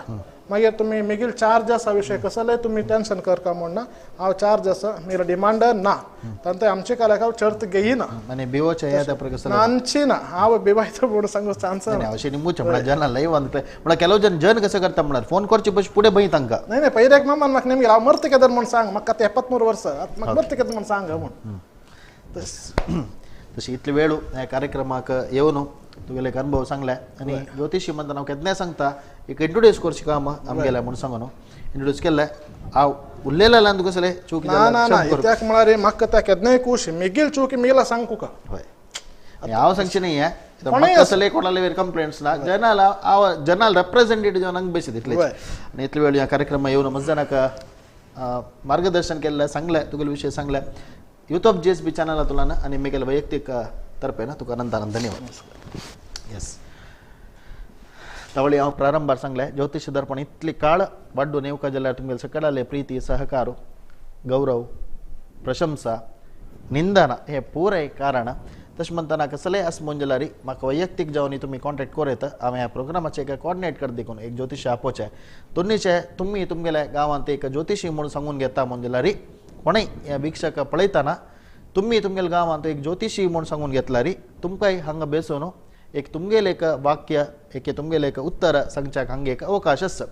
मागीर तुमी मागीर चार्ज आसा विशय कसले तुमी टेन्शन करका म्हूण ना हांव चार्ज आसा मागीर डिमांड ना तांते आमचे काल्याक हांव चर्त घेयना आनी बिवोचे आमची ना हांव बिवायचो म्हूण सांगू चान्स ना. अशें निमूचें म्हळ्यार जना लायव म्हळ्यार ಕೆಲವು जन जन कसं करता म्हळ्यार फोन करचे पयशे फुडें भंय तांकां. नाही नाही पयलें एक मामान म्हाका नेमकें हांव मरता केदर म्हूण सांग म्हाका आतां 73 वर्सां म्हाका मरता केदर म्हूण सांग म्हूण. तशी इतले वेळ ह्या कार्यक्रमाक येवन तुगेले एक अनुभव सांगले आनी ज्योतिशी म्हणटा हांव केन्नाय सांगता एक इंट्रोड्यूस करचें काम आमगेलें म्हूण सांगून इंट्रोड्यूस केल्लें हांव उलयलेल्यान तुका कसलें चूक ना ना ना कित्याक म्हळ्यार म्हाका त्या केन्नाय खूश मेगील चूक मेगेला सांग तुका. हय हांव सांगचें न्ही हें कसले कोणाले वेर कंप्लेंट्स ना जनाल हांव जनाल रेप्रेझेंटेटिव्ह जावन हांगा बेसीत इतलें आनी इतले वेळ ह्या कार्यक्रमा येवन मजनाक मार्गदर्शन केल्लें सांगलें तुगेले विशय सांगलें यूथ ऑफ GSB चॅनलांतल्यान आनी मेगेले वैयक्तीक तर्फे ना तुका अनंत अनंत धन्यवाद. येस तवळी हांव प्रारंभार सांगलें ज्योतिश दर्पण इतली काळ वाड्डून येवका जाल्यार तुमगेले सकडाले प्रिती सहकार गौरव प्रशंसा निंदना हे पुराय कारण. तशें म्हणटना कसलेय आस म्हूण जाल्यार म्हाका वैयक्तीक जावन तुमी कॉन्टेक्ट करूं येता. हांवें ह्या प्रोग्रामाचें एक कॉर्डिनेट कर देखून एक ज्योतिशी आपोवचें दोन्नीचे तुमी तुमगेल्या गांवांत एक ज्योतिशी म्हूण सांगून घेता म्हूण जाल्यार कोणूय ह्या वीक्षक पळयतना तुमी तुमगेल्या गांवांत एक ज्योतिशी म्हूण सांगून घेतल्यार तुमकांय हांगा बेसून एक तुमगेलें एक वाक्य एक तुमगेलें एक उत्तर सांगच्याक हांगा एक अवकाश आसा.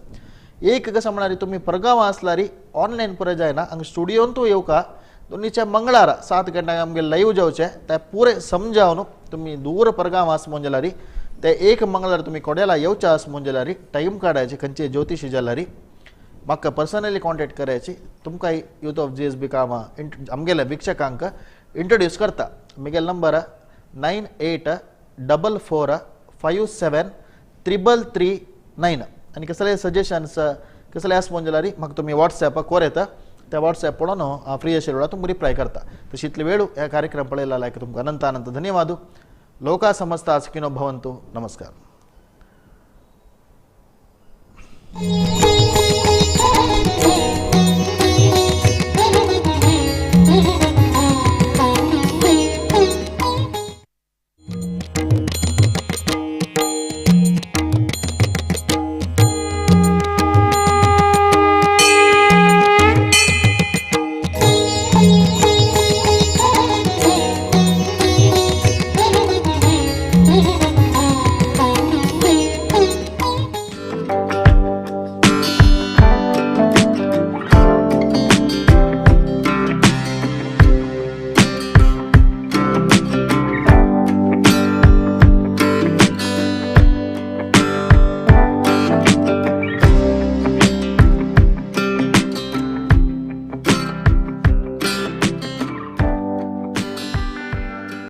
एक कशें म्हळ्यार तुमी परगांवां आसल्यार ऑनलायन पुराय जायना हांगा स्टुडियोंतूय येवका दोन्नीच्या मंगळारा 7 गंट्यांक आमगे लायव जावचें तें पुरें समजावन तुमी दूर परगांव आस म्हूण जाल्यार ते एक मंगळार तुमी कोडेला येवचे आस म्हूण जाल्यार टायम काडायचे खंयचे ज्योतिशी जाल्यार म्हाका पर्सनली कॉन्टेक्ट करायची तुमकां यूथ ऑफ GSB कामां आमगेल्या वीक्षकांक इंट्रोड्यूस करता. म्हगेलो नंबर 9844 57 333 9 आनी कसले सजेशन्स कसले आस म्हूण जाल्यार म्हाका तुमी वॉट्सॅप कोर येता त्या वॉट्सॅप पळोवन हांव फ्री आशिल्ल्या वेळार तुमकां रिप्लाय करता. तशी इतले वेळ ह्या कार्यक्रम पळयला लायक तुमकां अनंत अनंत धन्यवाद. लोका समस्ता सुखिनो भवन्तु. नमस्कार.